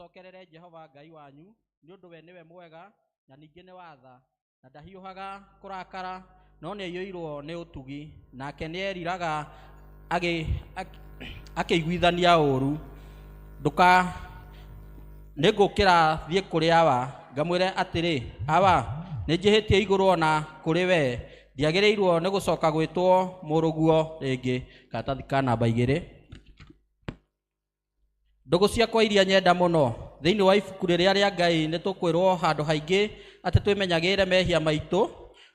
Mũcokerere Jehova Ngai wanyu, nĩ ũndũ we nĩwe mwega na ningĩ nĩ watha, na ndahiũhaga kũrakara, no nĩ aiyũirwo nĩ ũtugi, nake nĩeriraga akĩiguithania ũũru. Ndũka nĩngũkĩra thiĩ kũrĩ awa ngamwĩre atĩrĩ, awa, nĩnjĩhĩtie igũrũ ona kũrĩ wee, ndiagĩrĩirwo nĩ gũcoka gwĩtwo mũrũguo rĩngĩ. Karatathi ka namba 2. Ndũgũ ciakwa iria nyenda mũno, thĩinĩ wa ibuku rĩrĩa rĩa Ngai nĩ tũkwĩrwo handũ haingĩ atĩ twĩmenyagĩrĩre mehia maitũ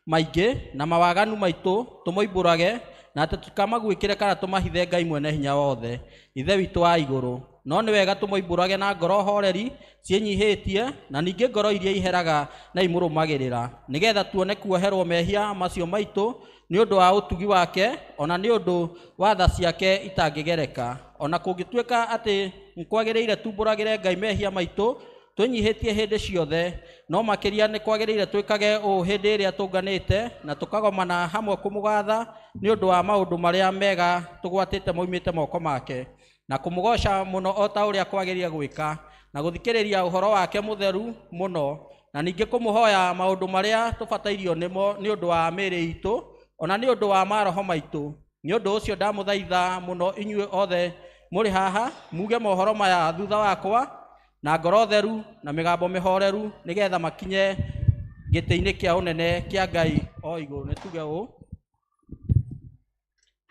maingĩ na mawaganu maitũ tũmoimbũrage, na atĩ tũtikamaguĩkĩre kana tũmahithe Ngai mwene hinya wothe, Ithe witũ wa igũrũ. No nĩ wega tũmoimbũrage na ngoro horeri ciĩnyihĩtie, na ningĩ ngoro iria iheraga na imũrũmagĩrĩra, nĩgetha tuone kuoherwo mehia macio maitũ nĩ ũndũ wa ũtugi wake, ona nĩ ũndũ wa tha ciake itangĩgereka. Ona kũngĩtuĩka atĩ nĩkwagĩrĩire tumbũragĩre Ngai mehia maitũ twĩnyihĩtie hĩndĩ ciothe, no makĩria nĩ kwagĩrĩire twĩkage ũũ hĩndĩ ĩrĩa tũnganĩte na tũkagomana hamwe kũmũgatha nĩ ũndũ wa maũndũ marĩa mega tũgwatĩte moimĩte moko make, na kũmũgoca mũno o ta ũrĩa kwagĩrĩire gwĩka, na gũthikĩrĩria ũhoro wake mũtheru mũno, na ningĩ kũmũhoya maũndũ marĩa tũbatairio nĩmo nĩ ũndũ wa mĩĩrĩ itũ, ona nĩ ũndũ wa maroho maitũ. Nĩ ũndũ ũcio ndamũthaitha mũno inyuĩ othe mũrĩ haha muge mohoro maya thutha wakwa na ngoro theru na mĩgambo mĩhoreru, nĩgetha makinye gĩtĩ-inĩ kĩa ũnene kĩa Ngai o igũrũ. Nĩ tuge ũũ: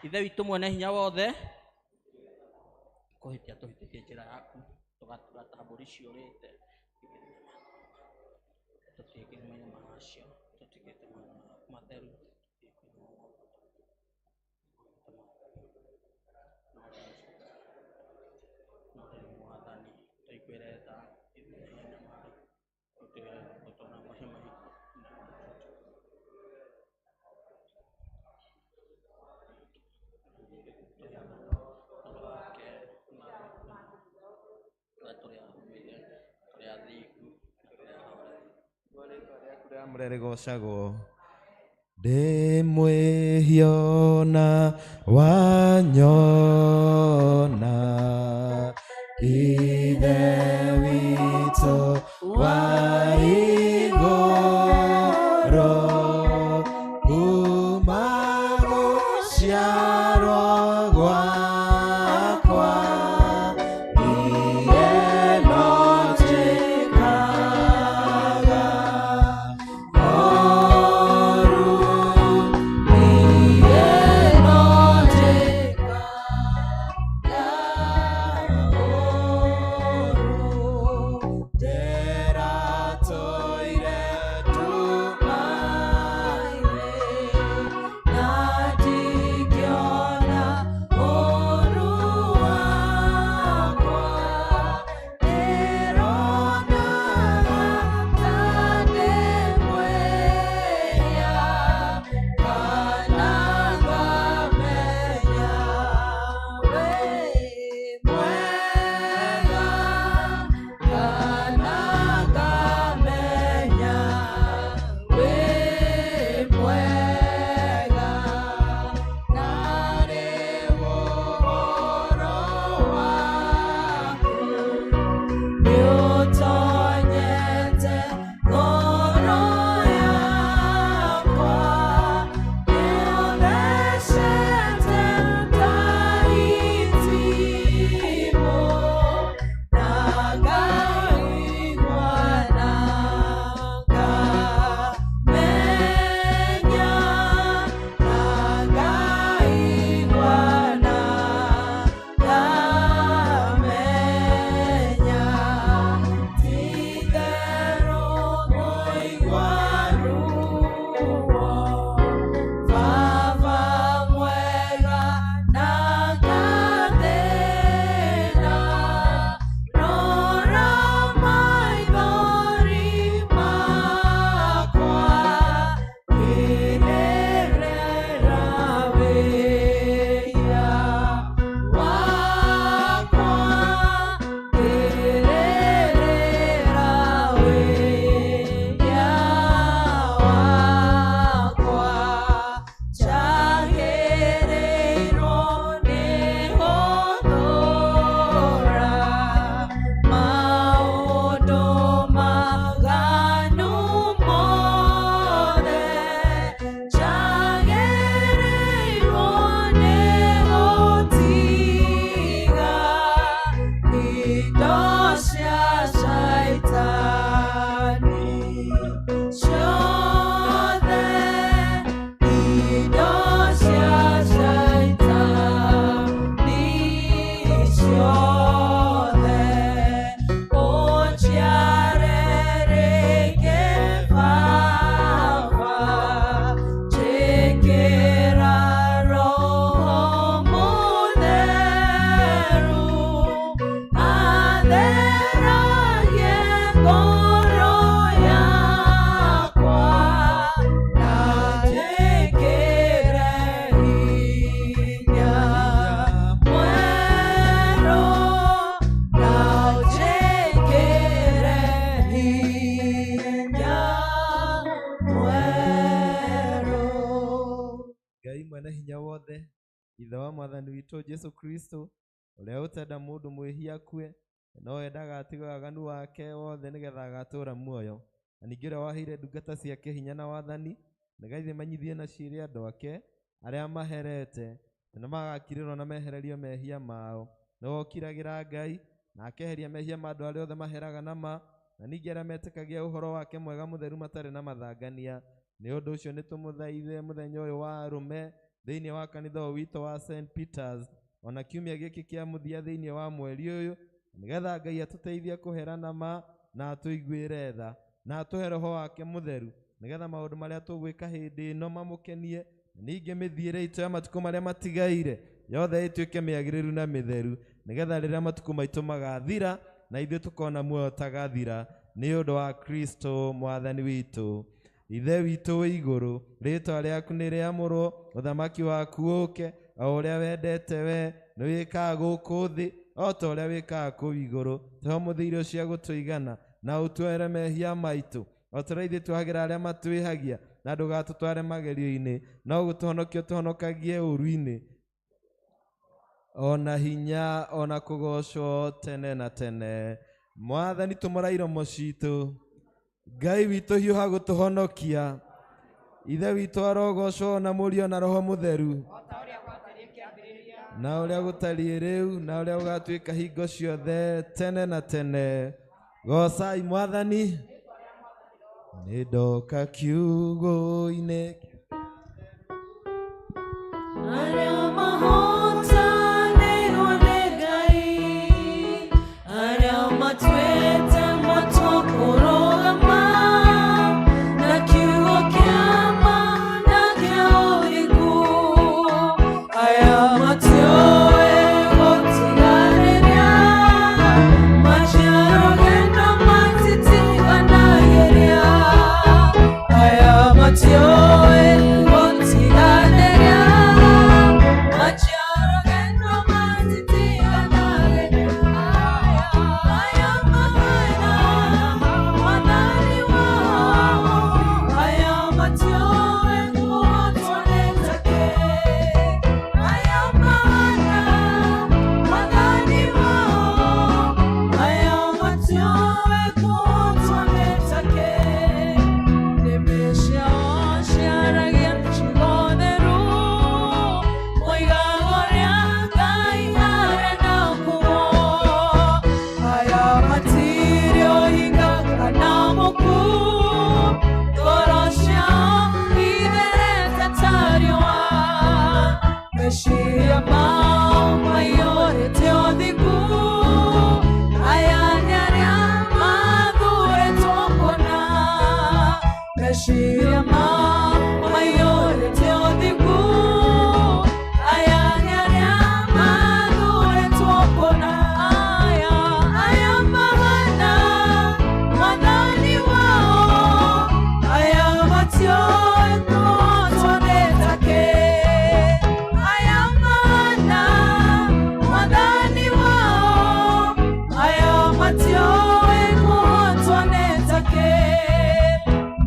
Ithe witũ mwene hinya wothe, kũhĩtia tũhĩtĩtie njĩra yaku, tũgatura ta mbũri ciũrĩte, tũtingĩmenya macio, tũtigĩte matheru, no rĩu Mwathani tũiguĩre tha ithuĩ anyamari, tũtige gũtwara mahiũ maitũ. Rĩamũre rĩgocagwo. Ndĩ mwĩhia na wanyona, Ithe witũ wa igũrũ, kuma gũciarwo gwakwa, niĩ no njĩkaga ũũru, niĩ no njĩkaga ũũru. cia Shaitani ciothe, indo cia Shaitani ciothe, ũnjiare rĩngĩ Baba, njĩkĩra Roho Mũtheru, atheragie ngoro yakwa, na njĩkĩre hinya mwerũ, na njĩkĩre hinya mwerũ. Ngai mwene hinya wothe, ithe wa mwathani witũ Jesu Kristo, ũrĩa ũtenda mũndũ mwĩhia akue, no endaga atige waganu wake wothe nĩgetha agatũũra muoyo. Na ningĩ ũrĩa waheire ndungata ciake hinya na wathani, nĩgetha imenyithie na ciĩre andũ ake arĩa maherete, na nĩmagakirĩrwo na mehererio mehia mao. Nĩwe ũkiragĩra Ngai, na akeheria mehia ma andũ arĩa othe maheraga na ma, na ningĩ arĩa metĩkagia ũhoro wake mwega mũtheru matarĩ na mathangania. Nĩ ũndũ ũcio nĩtũmũthaithe mũthenya ũyũ wa arũme thĩinĩ wa kanitha ũyũ witũ wa St. Peters, ona kiumia gĩkĩ kĩa mũthia thĩinĩ wa mweri ũyũ, nĩgetha Ngai atũteithie kũherana ma na atũiguĩre tha na atũhe roho wake mũtheru, nĩgetha maũndũ marĩa tũgwĩka hĩndĩ ĩno mamũkenie, na ningĩ mĩthiĩre itũ ya matukũ marĩa matigaire yothe ĩtuĩke mĩagĩrĩru na mĩtheru, nĩgetha rĩrĩa matukũ maitũ magathira na ithuĩ tũkona muoyo ũtagathira, nĩ ũndũ wa Kristo mwathani witũ. Ithe witũ wĩ igũrũ, rĩĩtwa rĩaku nĩ rĩamũrwo, ũthamaki waku ũũke, o ũrĩa wendete we nĩ wĩkaga gũkũ thĩ o ta ũrĩa wĩkaga kũu igũrũ. Tũhe ũmũthĩ irio cia gũtũigana, na ũtuohere mehia maitũ o ta ũrĩa ithuĩ tuohagĩra arĩa matwĩhagia, na ndũgatũtware magerio-inĩ, no gũtũhonokia ũtũhonokagie ũũru-inĩ. Ona hinya ona kũgoocwo tene na tene. Mwathani tũmũra iromo citũ. Ngai witũ hiũha gũtũhonokia. Ithe witũ arogocwo na Mũriũ na Roho Mũtheru, na ũrĩa gũtariĩ rĩu na ũrĩa gũgatuĩka hingo ciothe tene na tene. Goocai Mwathani. Nĩ ndoka kiugũ-inĩ. Arĩa mahotanĩirwo nĩ Ngai, arĩa matuĩte matua kũrũgama na kiugo kĩa ma na kĩa ũthingu, aya matiũĩ gũtiganĩria, maciaro rũgendo matitiganagĩria, aya matiũĩ gũtiganĩria, maciaro rũgendo matitiganagĩria, aya mahana mwathani wao, aya matiũĩ kũhotwo nĩ take, aya mahana mwathani wao, aya matiũĩ kũhotwo nĩ take. Nĩmĩ ciao ciaragia ciugo theru, moigaga ũrĩa Ngai arenda kuo, aya matirĩ ũhinga kana muku, ngoro ciao itherete ta riũa, meciria mao maiyũrĩte ũthingu, aya nĩ arĩa mathurĩtwo kũna, meciria mao maiyũrĩte ũthingu, aya nĩ arĩa mathurĩtwo kũna, aya aya mahana mwathani wao, aya matiũĩ kũhotwo nĩ take, aya mahana mwathani wao, aya matiũĩ kũhotwo nĩ take.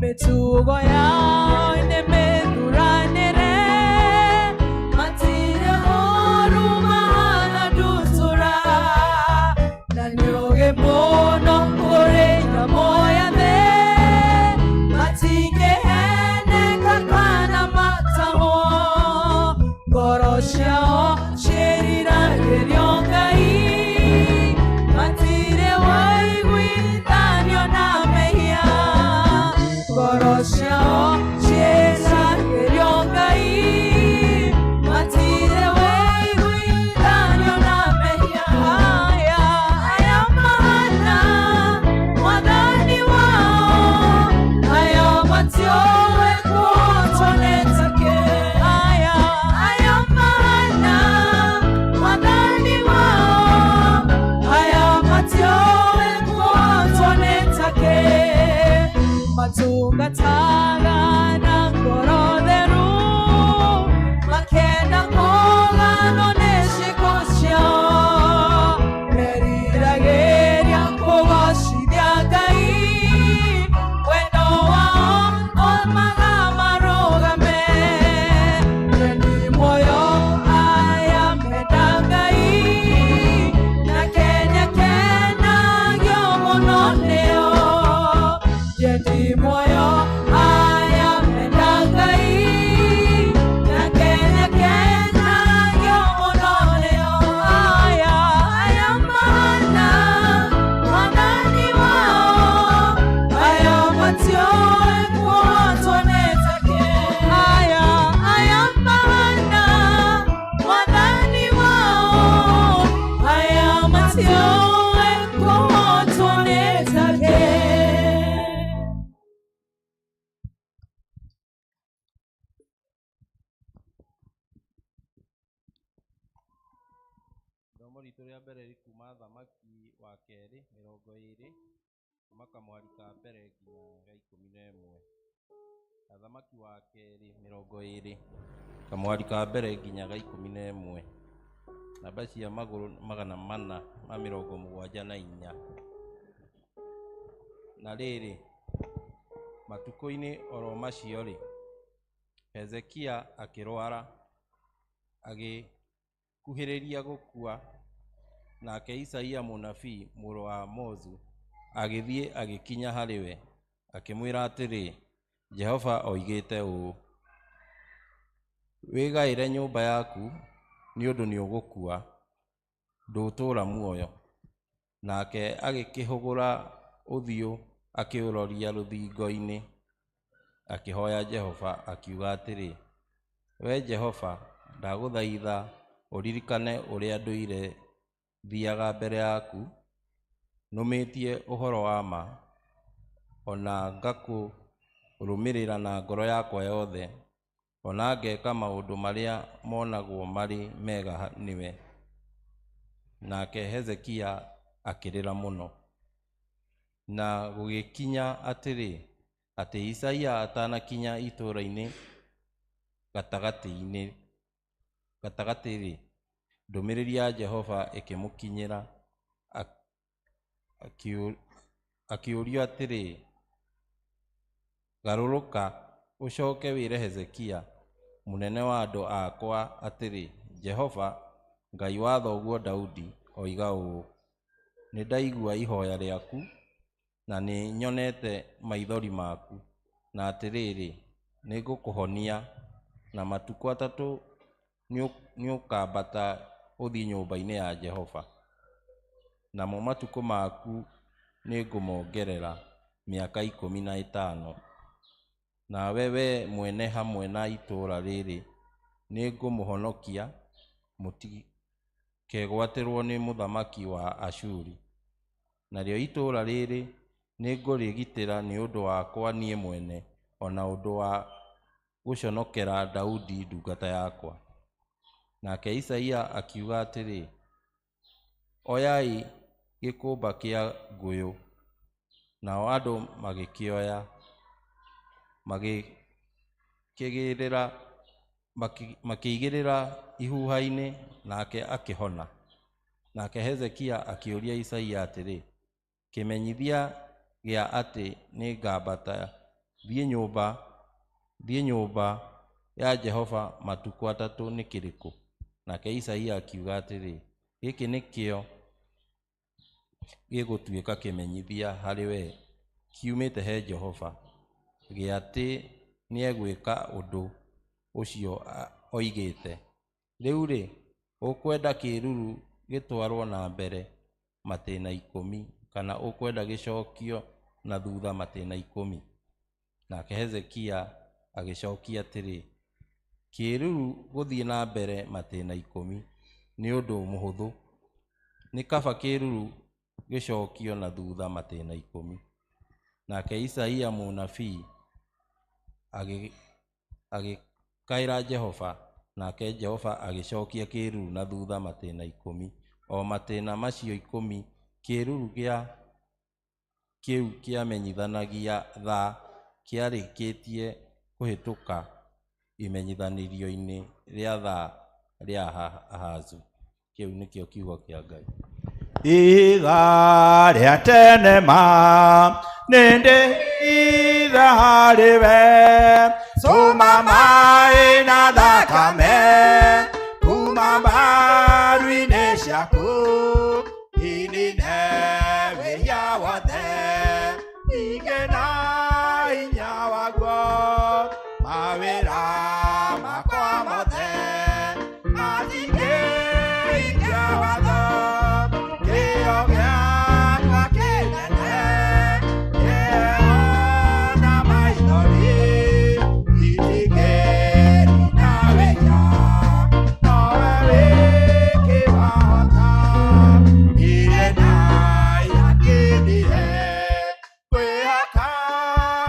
Mĩtugo yao nĩ mĩthuranĩre, matirĩ ũũru mahana ndutura, na nĩ ũũgĩ mũno kũrĩ nyamũ ya thĩ, matingĩheneka kana matahwo, ngoro ciao ciĩriragĩrio Ngai, matirĩ wa Matungataga na ngoro theru, makenda kũganwo nĩ ciĩko ciao. Meriragĩria kũgocithia Ngai, wendo wao ũtũmaga marũgame. Nĩ muoyo aya menda Ngai, na nĩakenagio mũno nĩo. Nĩ muoyo aya menda Ngai, na nĩakenagio mũno nĩo. Aya aya mahana Mwathani wao, aya matiũĩ kũhotwo nĩ take. Aya aya mahana Mwathani wao, aya matiũĩ kũhotwo nĩ take. Ithomo ritũ rĩa mbere rĩ kuma Thamaki wa kerĩ 20, kuma kamũhari ka mbere nginya ga 11. Athamaki wa kerĩ 20, kamũhari ka mbere nginya ga 11. Namba cia magũrũ 474. Na rĩrĩ, matukũ-inĩ oro macio-rĩ, Hezekia akĩrwara, agĩkuhĩrĩria gũkua. Nake Isaia mũnabii mũrũ wa Amozu agĩthiĩ agĩkinya harĩ we, akĩmwĩra atĩrĩ, Jehova oigĩte ũũ, wĩgaĩre nyũmba yaku, nĩ ũndũ nĩũgũkua, ndũtũũra muoyo. Nake agĩkĩhũgũra ũthiũ akĩũroria rũthingo-inĩ, akĩhoya Jehova, akiuga atĩrĩ, We Jehova, ndagũthaitha ũririkane ũrĩa ndũire thiaga mbere yaku, nũmĩtie ũhoro wa ma, ona ngakũrũmĩrĩra na ngoro yakwa yothe, ona ngeka maũndũ marĩa monagwo marĩ mega nĩwe. Nake Hezekia akĩrĩra mũno. Na gũgĩkinya atĩrĩ, atĩ Isaia atanakinya itũũra-inĩ gatagatĩ-rĩ, ndũmĩrĩri ya Jehova ĩkĩmũkinyĩra, akĩũrio atĩrĩ, garũrũka ũcoke wĩre Hezekia mũnene wa andũ akwa atĩrĩ, Jehova Ngai wa thoguo Daudi oiga ũũ, nĩndaigua ihoya rĩaku, na nĩnyonete maithori maku, na atĩrĩrĩ, nĩngũkũhonia, na matukũ 3 nĩũkambata ũthiĩ nyũmba-inĩ ya Jehova. Namo matukũ maku nĩngũmongerera mĩaka 15. Nawe we mwene hamwe na itũũra rĩrĩ nĩngũmũhonokia, mũtikegwatĩrwo nĩ mũthamaki wa Ashuri. Narĩo itũũra rĩrĩ nĩngũrĩgitĩra nĩ ũndũ wakwa niĩ mwene, ona ũndũ wa gũconokera Daudi ndungata yakwa. Nake Isaia akiuga atĩrĩ, oyai gĩkũmba kĩa ngũyũ. Nao andũ magĩkĩoya, makĩigĩrĩra ihuha-inĩ, nake akĩhona. Nake Hezekia akĩũria Isaia atĩrĩ, kĩmenyithia gĩa atĩ nĩngambata thiĩ nyũmba ya Jehova matukũ 3 nĩ kĩrĩkũ? Nake Isaia akiuga atĩrĩ, gĩkĩ nĩkĩo gĩgũtuĩka kĩmenyithia harĩ we kiumĩte he Jehova, gĩa atĩ nĩegwĩka ũndũ ũcio oigĩte. Rĩu-rĩ, ũkwenda kĩĩruru gĩtwarwo na mbere matĩna 10, kana ũkwenda gĩcokio na thutha matĩna 10? Nake Hezekia agĩcokia atĩrĩ, kĩĩruru gũthiĩ na mbere matĩna 10 nĩ ũndũ mũhũthũ, nĩ kaba kĩĩruru gĩcokio na thutha matĩna 10. Nake Isaia mũnabii agĩkaĩra Jehova, nake Jehova agĩcokia kĩĩruru na thutha matĩna 10. O matĩna macio 10 kĩĩruru gĩa kĩu kĩamenyithanagia thaa Kĩarĩkĩtie kũhĩtũka imenyithanĩrio-inĩ rĩa thaa rĩa Ahazu. Kĩu nĩkĩo kiugo kĩa Ngai. Ihiga rĩa tene ma nĩndĩhitha harĩ we, cuma maĩ na thakame kuma mbaru-inĩ ciaku, inine wĩhia wothe, ningĩ na hinya waguo mawĩra makwa mothe matingĩhingia watho, kĩo gĩakwa kĩnene kĩheo na maithori itingĩnina wĩhia, nowe wiki wahota, irĩ na irakindire kwĩhaka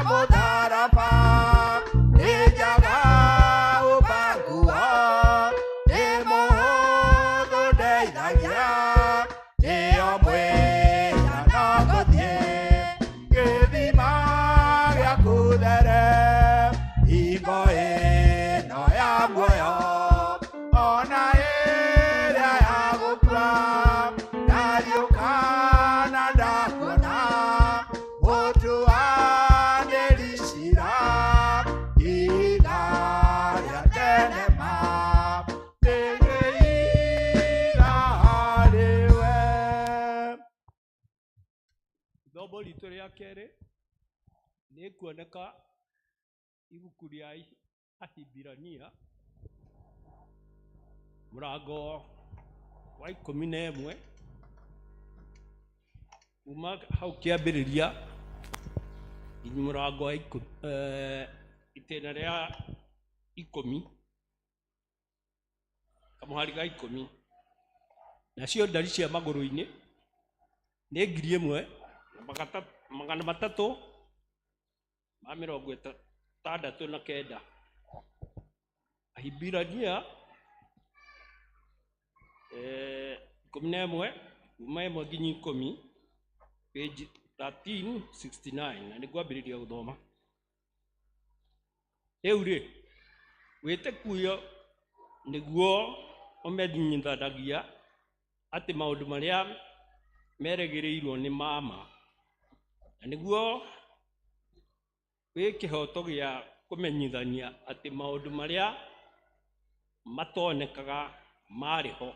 mũtharaba, nĩ njaga hũmba nguo, nĩ mũhũthũ ndeithagia, nĩyo mwĩhia no ngũthiĩ gĩthima gĩaku there, hingo ĩno ya muoyo ona ĩrĩa ya gũkua, ndariũka na ndakuona mũtuanĩri cira, ihiga rĩa tene ma ndĩngĩiga harĩ we. Ithomo ritũ rĩa kerĩ nĩ kuoneka ibuku rĩa Ahibirania mũrango wa 11 kuma hau kĩambĩrĩria nginya mũrango wa itĩna rĩa 10 kamũhari ga 10. Nacio ndari cia magũrũ-inĩ nĩ 1369. Ahibirania 11 kuma 1 nginya 10, page 1369, na nĩngwambĩrĩria gũthoma. Rĩu rĩ, wĩtĩkio nĩguo ũmenyithanagia atĩ maũndũ marĩa merĩgĩrĩirwo nĩ ma ma, na nĩguo wĩ kĩhoto gĩa kũmenyithania atĩ maũndũ marĩa matonekaga marĩ ho.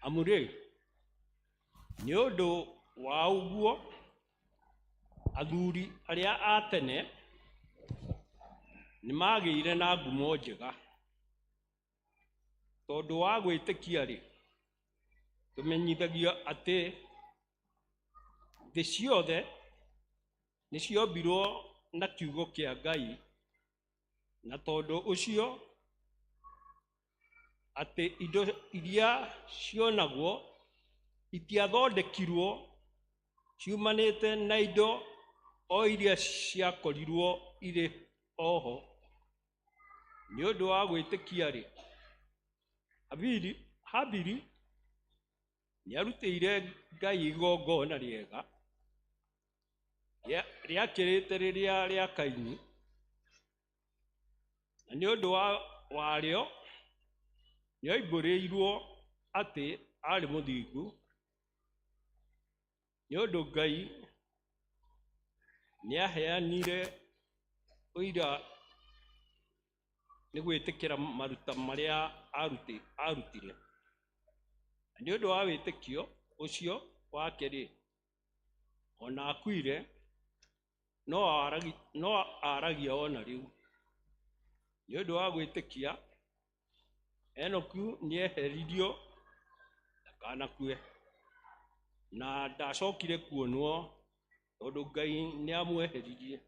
Amu rĩ, nĩ ũndũ wa ũguo athuri arĩa a tene nĩ magĩire na ngumo njega. Tondũ wa gwĩtĩkia rĩ, tũmenyithagio atĩ thĩ ciothe nĩ ciombirwo na kiugo kĩa Ngai, na tondũ ũcio atĩ indo iria cionagwo itiathondekirwo ciumanĩte na indo o iria ciakorirwo irĩ oho. Nĩ ũndũ wa gwĩtĩkia rĩ, Habili nĩarutĩire Ngai igongona rĩega rĩakĩrĩte rĩrĩa rĩa Kaini, na nĩ ũndũ warĩo nĩoimbũrĩirwo atĩ arĩ mũthingu, nĩ ũndũ Ngai nĩaheanire ũira nĩ gwĩtĩkĩra maruta marĩa arutire. Na nĩ ũndũ wa wĩtĩkio ũcio wake rĩ, ona akuire no aragia ona rĩu. Nĩ ũndũ wa gwĩtĩkia Enoku nĩeheririo ndakanakue, na ndacokire kuonwo tondũ Ngai nĩamweheririe.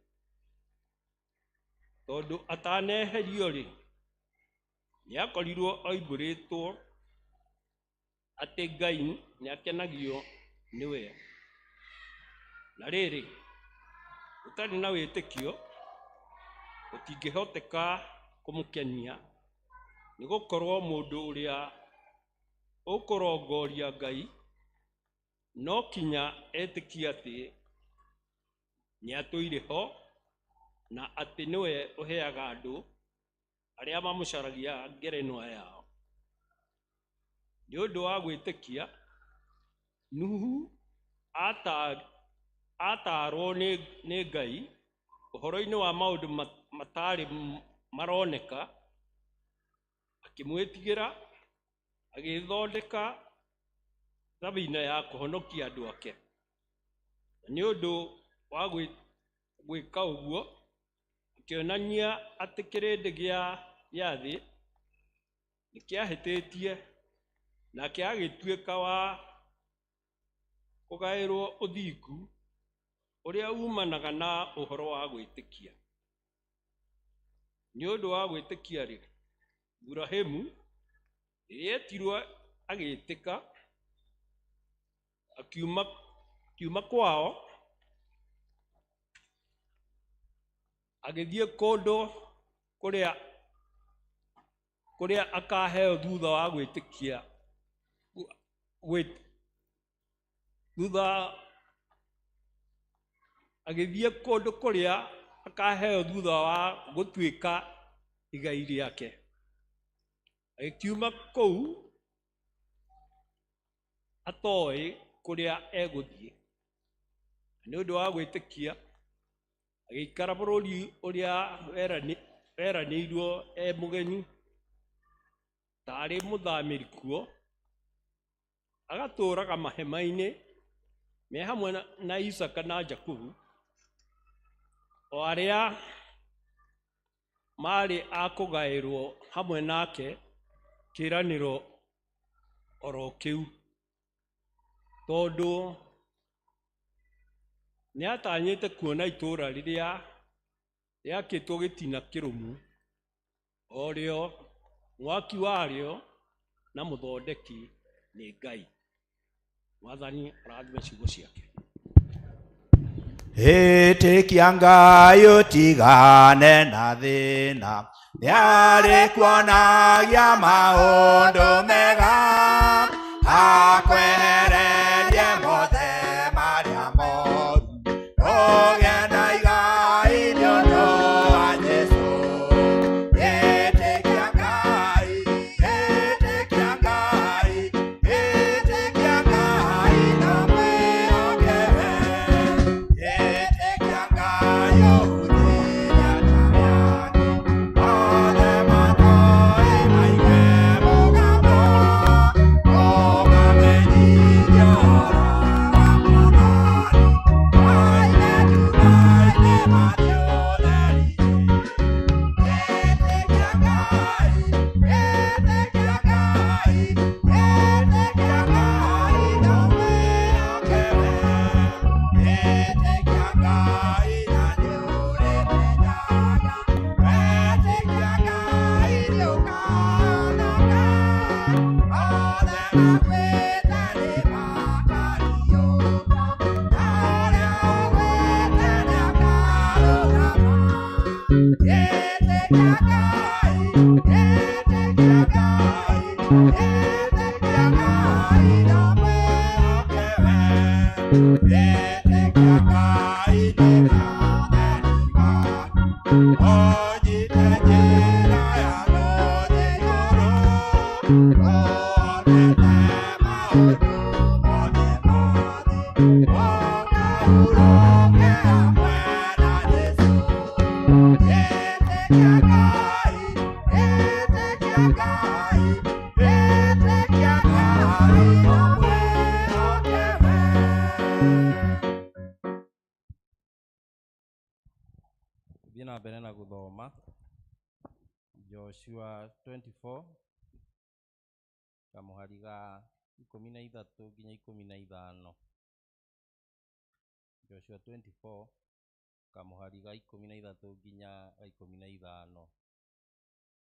Tondũ ataneherio rĩ, nĩakorirwo oimbũrĩtwo atĩ Ngai nĩakenagio nĩwe. Na rĩrĩ, gũtarĩ na wĩtĩkio gũtingĩhoteka kũmũkenia, nĩgũkorwo mũndũ ũrĩa ũkũrongoria Ngai no kinya etĩkie atĩ nĩatũire ho, Na atĩ nĩwe ũheaga andũ arĩa mamũcaragia ngerenwa yao. Nĩ ũndũ wa gwĩtĩkia, Nuhu ataarwo nĩ Ngai ũhoro-inĩ wa maũndũ matarĩ maroneka, akĩmwĩtigĩra, agĩthondeka thabina ya kũhonokia andũ ake. Na nĩ ũndũ wa gwĩka ũguo, akĩonania atĩ kĩrĩndĩ gĩa thĩ nĩkĩahĩtĩtie, nake agĩtuĩka wa kũgaĩrwo ũthingu ũrĩa umanaga na ũhoro wa gwĩtĩkia. Nĩ ũndũ wa gwĩtĩkia-rĩ, Iburahĩmu rĩrĩa etirwo agĩĩtĩka, akiuma kwao agĩthiĩ kũndũ kũrĩa akaheo thutha wa gwĩtĩkia thutha agĩthiĩ kũndũ kũrĩa akaheo thutha wa gũtuĩka igai rĩake. Agĩkiuma kũu atoĩ kũrĩa egũthiĩ. Nĩ ũndũ wa gwĩtĩkia agĩikara bũrũri ũrĩa weranĩirwo e mũgeni, taarĩ mũthamĩri kuo, agatũũraga mahema-inĩ me hamwe na Isaaka na Jakubu, o arĩa maarĩ a kũgaĩrwo hamwe nake kĩĩranĩro oro kĩu, tondũ nĩatanyĩte kuona itũũra rĩrĩa rĩakĩtwo gĩtina kĩrũmu, o rĩo mwaki warĩo na mũthondeki nĩ Ngai. Mwathani arathime ciugo ciake. Ĩtĩkia Ngai ũtigane na thĩna, nĩarĩkuonagia maũndũ mega, akwehererie mothe marĩa moru, ũgĩe na igai nĩ ũndũ wa Jesũ. Ĩtĩkia Ngai, ĩtĩkia Ngai, ĩtĩkia Ngai na mwĩhoke we. Ĩtĩkia Ngai ũhunjĩria arĩa angĩ, othe matoĩ maigue mũgambo, ũmamenyithie ũhoro wa Mwathani, moime nduma-inĩ mathiĩ ũtheri-inĩ. Ĩtĩkia Ngai, ĩtĩkia Ngai, ĩtĩkia Ngai na mwĩhoke we. Ĩtĩkia Ngai na nĩũrĩmenyaga, wetĩkia Ngai nĩũkahonoka, othe makuĩte nĩmakariũka, na ũrĩa ũgwĩte nĩakarũgama. Ĩtĩkia Ngai, ĩtĩkia Ngai, ĩtĩkia Ngai na mwĩhoke we. Ĩtĩkia Ngai nĩ ũtheri waku, ũnyite njĩra ya gũthiĩ igũrũ, ũhotete maũndũ mothe ma thĩ, ũkahurũke hamwe na Jesũ. Ĩtĩkia Ngai, ĩtĩkia Ngai, ĩtĩkia Ngai na mwĩhoke we. Thiĩ na mbere na gũthoma Joshua 24 kamũhari ga 13 nginya 15. Joshua 24 kamũhari ga 13 nginya ga 15.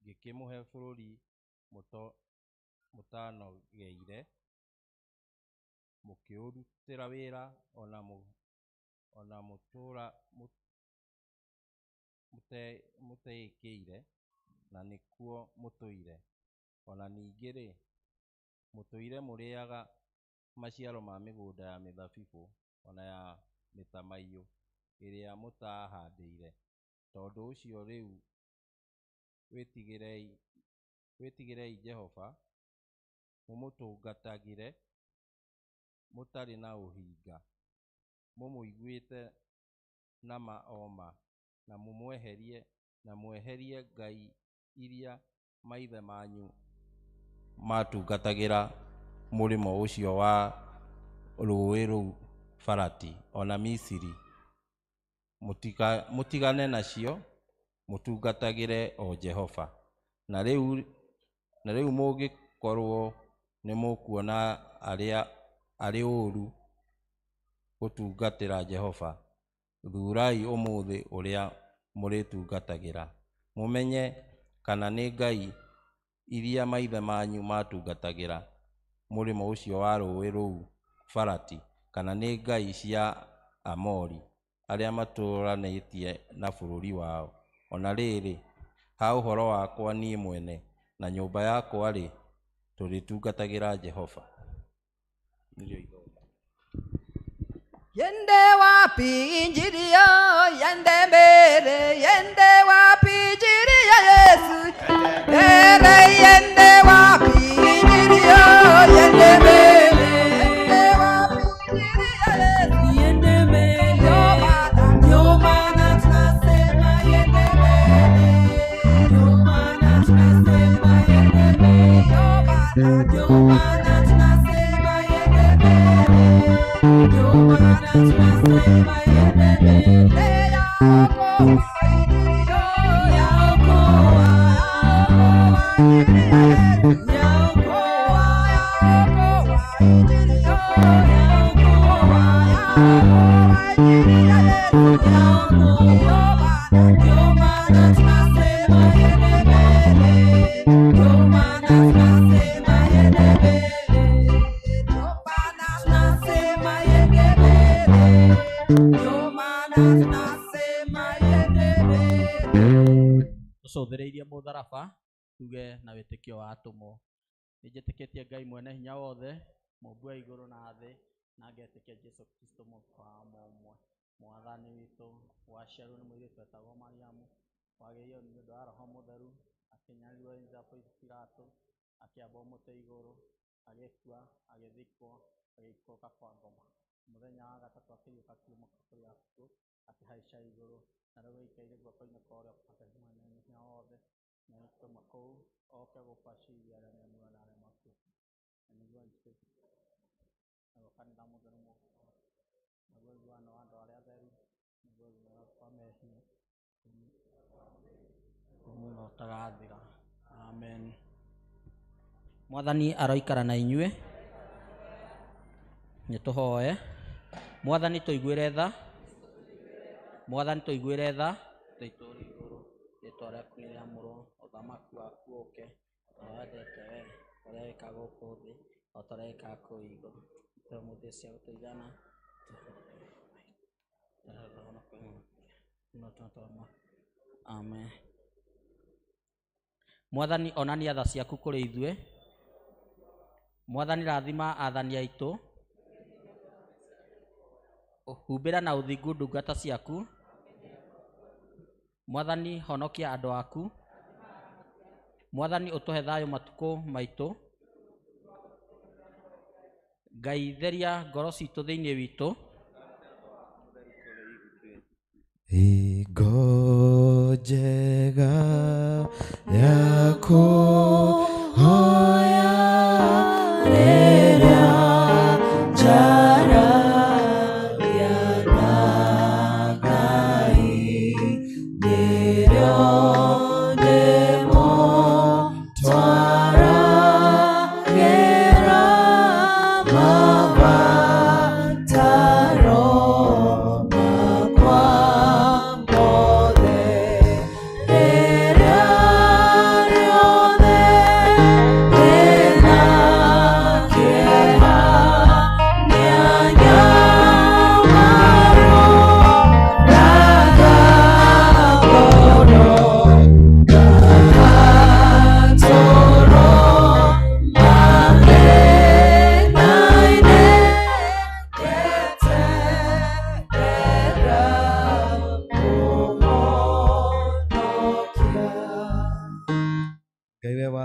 Ngĩkĩmũhe bũrũri mũtanogeire, mũkĩũrutĩra wĩra, ona mũtũũra mũteĩkĩire, na nĩkuo mũtũire. Ona ningĩ-rĩ, mũtũire mũrĩaga maciaro ma mĩgũnda ya mĩthabibũ ona ya mĩtamaiyũ ĩrĩa mũtaahandire. Tondũ ũcio rĩu wĩtigĩrei Jehova, mũmũtungatagĩre mũtarĩ na ũhinga, mũmũiguĩte na ma o ma, na mweherie ngai iria maithe manyu matungatagĩra mũrĩmo ũcio wa rũũĩ rũu Farati, ona Misiri, mũtigane nacio, mũtungatagĩre o Jehova. Na rĩu mũngĩkorwo nĩmũkuona arĩ ũũru gũtungatĩra Jehova, thuurai ũmũthĩ ũrĩa mũrĩtungatagĩra, mũmenye kana nĩ ngai iria maithe manyu matungatagĩra mũrĩmo ũcio wa rũũĩ rũu Farati, kana nĩ ngai cia Amori arĩa matũũranĩtie na bũrũri wao. Ona rĩrĩ, ha ũhoro wakwa niĩ mwene na nyũmba yakwa-rĩ, tũrĩtungatagĩra Jehova. Nĩrĩo ithomo. Yende wapi injili yo, yende mbele, yende wapi injili ya Yesu. Mbele yende wapi injili yo, yende mbele, yende wapi injili ya Yesu. Yende mbele, ndio maana tunasema yende mbele, ndio maana tunasema yende mbele, ndio maana tunasema yende mbele, ndio maana tunasema yende mbele. Yaokoa injili yo, yaokoa, yaokoa injili ya Yesu. Yaokoa, Yaokoa injili yo, yaokoa, yaokoa injili ya Yesu. Yaokoa, ndio maana tunasema yende mbele, ndio maana tunasema yende mbele, Ndio maana tunasema yende mbele, ndio maana tunasema yende mbele. Tũcũthĩrĩirie mũtharaba tuge na wĩtĩkio wa atũmwo. Nĩnjĩtĩkĩtie Ngai mwene hinya wothe, mũmbi wa igũrũ na thĩ, na ngetĩkia Jesũ Kristo mũka wa mũmwe, mwathani witũ, waciarirwo nĩ mũirĩtu wetagwo Mariamu, wagĩire nĩ ũndũ wa Roho Mũtheru, akĩnyarirwo nĩ Pontius Pilato, akĩambwo mũtĩ igũrũ, agĩkua, agĩthikwo, agĩikũrũka kwa ngoma. Mũthenya wa gatatũ akĩriũka kuuma kũrĩ akuũ, akĩhaica igũrũ, na rĩu aikaire guoko-inĩ kwa ũrĩo kwa Ngai mwene hinya wothe, na nĩtũma kũu oke gũbacĩria arĩa me muoyo na arĩa makuĩte. Na nĩguo njĩtĩkĩtie naguo kanitha mũtheru mũkũrũ, naguo ũiguano wa andũ arĩa atheru, naguo ũiguano kwa mehia, muno ũtagathira. Amen. Mwathani aroikara na inyuĩ. Nĩtũhoe. Mwathani tũiguĩre tha. Mwathani tũiguĩre tha. Tũitũrĩ igũrũ, rĩtwa rĩaku nĩrĩamũrwo, ũthamaki waku ũke, ũrĩa wendete we, ũrĩa wĩkaga gũkũ thĩ, o ta ũrĩa wĩkaga kũu igũrũ. Tũhe ũmũthĩ cia gũtũigana. Amen. Mwathani onania tha ciaku kũrĩ ithuĩ. Mwathani rathima athani aitũ. Humbĩra na ũthingu ndungata ciaku. Mwathani honokia andũ aku. Mwathani ũtũhe thayũ matukũ maitũ. Ngai theria ngoro citũ thĩinĩ witũ. Hingo njega ya kũhoya Rĩrĩa njaragia na Ngai, nĩrĩo ndĩmũtwaragĩra mabataro makwa mothe,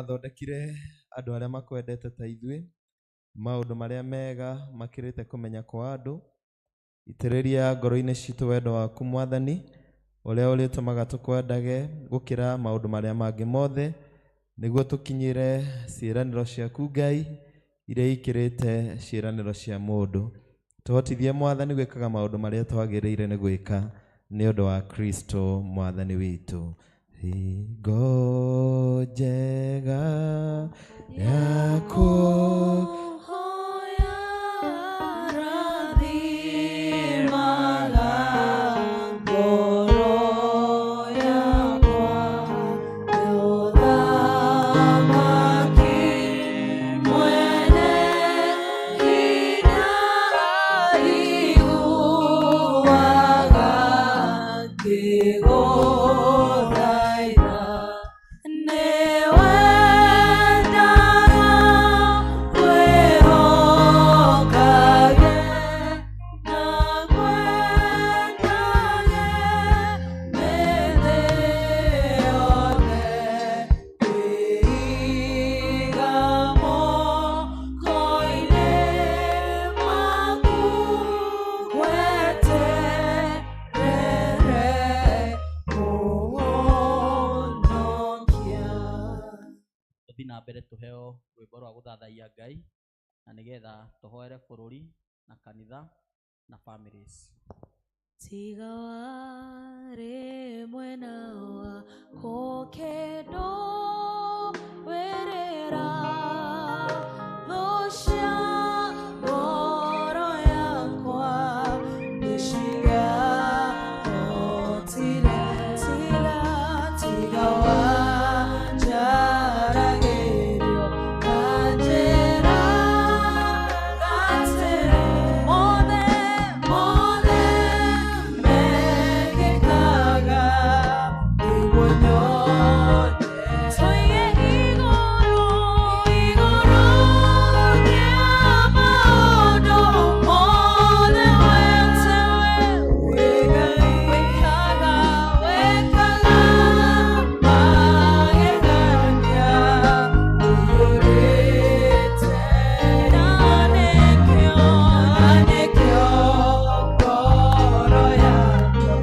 Wathondekire andũ arĩa makwendete ta ithuĩ, maũndũ marĩa mega makĩrĩte kũmenya kwa andũ. Itĩrĩria ngoro-inĩ citũ wendo waku Mwathani, ũrĩa ũrĩtũmaga tũkwendage gũkĩra maũndũ marĩa mangĩ mothe, nĩguo tũkinyĩre ciĩranĩro ciaku Ngai iria ikĩrĩte ciĩranĩro cia mũndũ. Tũhotithie Mwathani gwĩkaga maũndũ marĩa twagĩrĩire nĩ gwĩka nĩ ũndũ wa Kristo Mwathani witũ. Hingo njega ya kũhoya rathimaga ngoro yakwa mũthamaki mwene hinya aiguaga ngĩgũthaitha nĩwendaga kwĩhokage na ngwendage mĩthĩ yothe kwĩiga moko-inĩ maku ngweterere kũhonokia. Tũthiĩ na mbere tũheo rwĩmbo rwa gũthathaiya Ngai na nĩgetha tũhoere bũrũri na kanitha na families. Tiga warĩ mwena wakwa ũkĩndũĩrĩra thũ cia ngoro yakwa nĩcingĩahotire. Tiga tiga wanjaragĩrio na njĩra atĩrĩ mothe mothe mekĩkaga nĩguo nyone tũige igũrũ igũrũ rĩa maũndũ mothe wĩkaga wĩkaga magegania ũiyũrĩte na nĩkĩo na nĩkĩo ngoro yakwa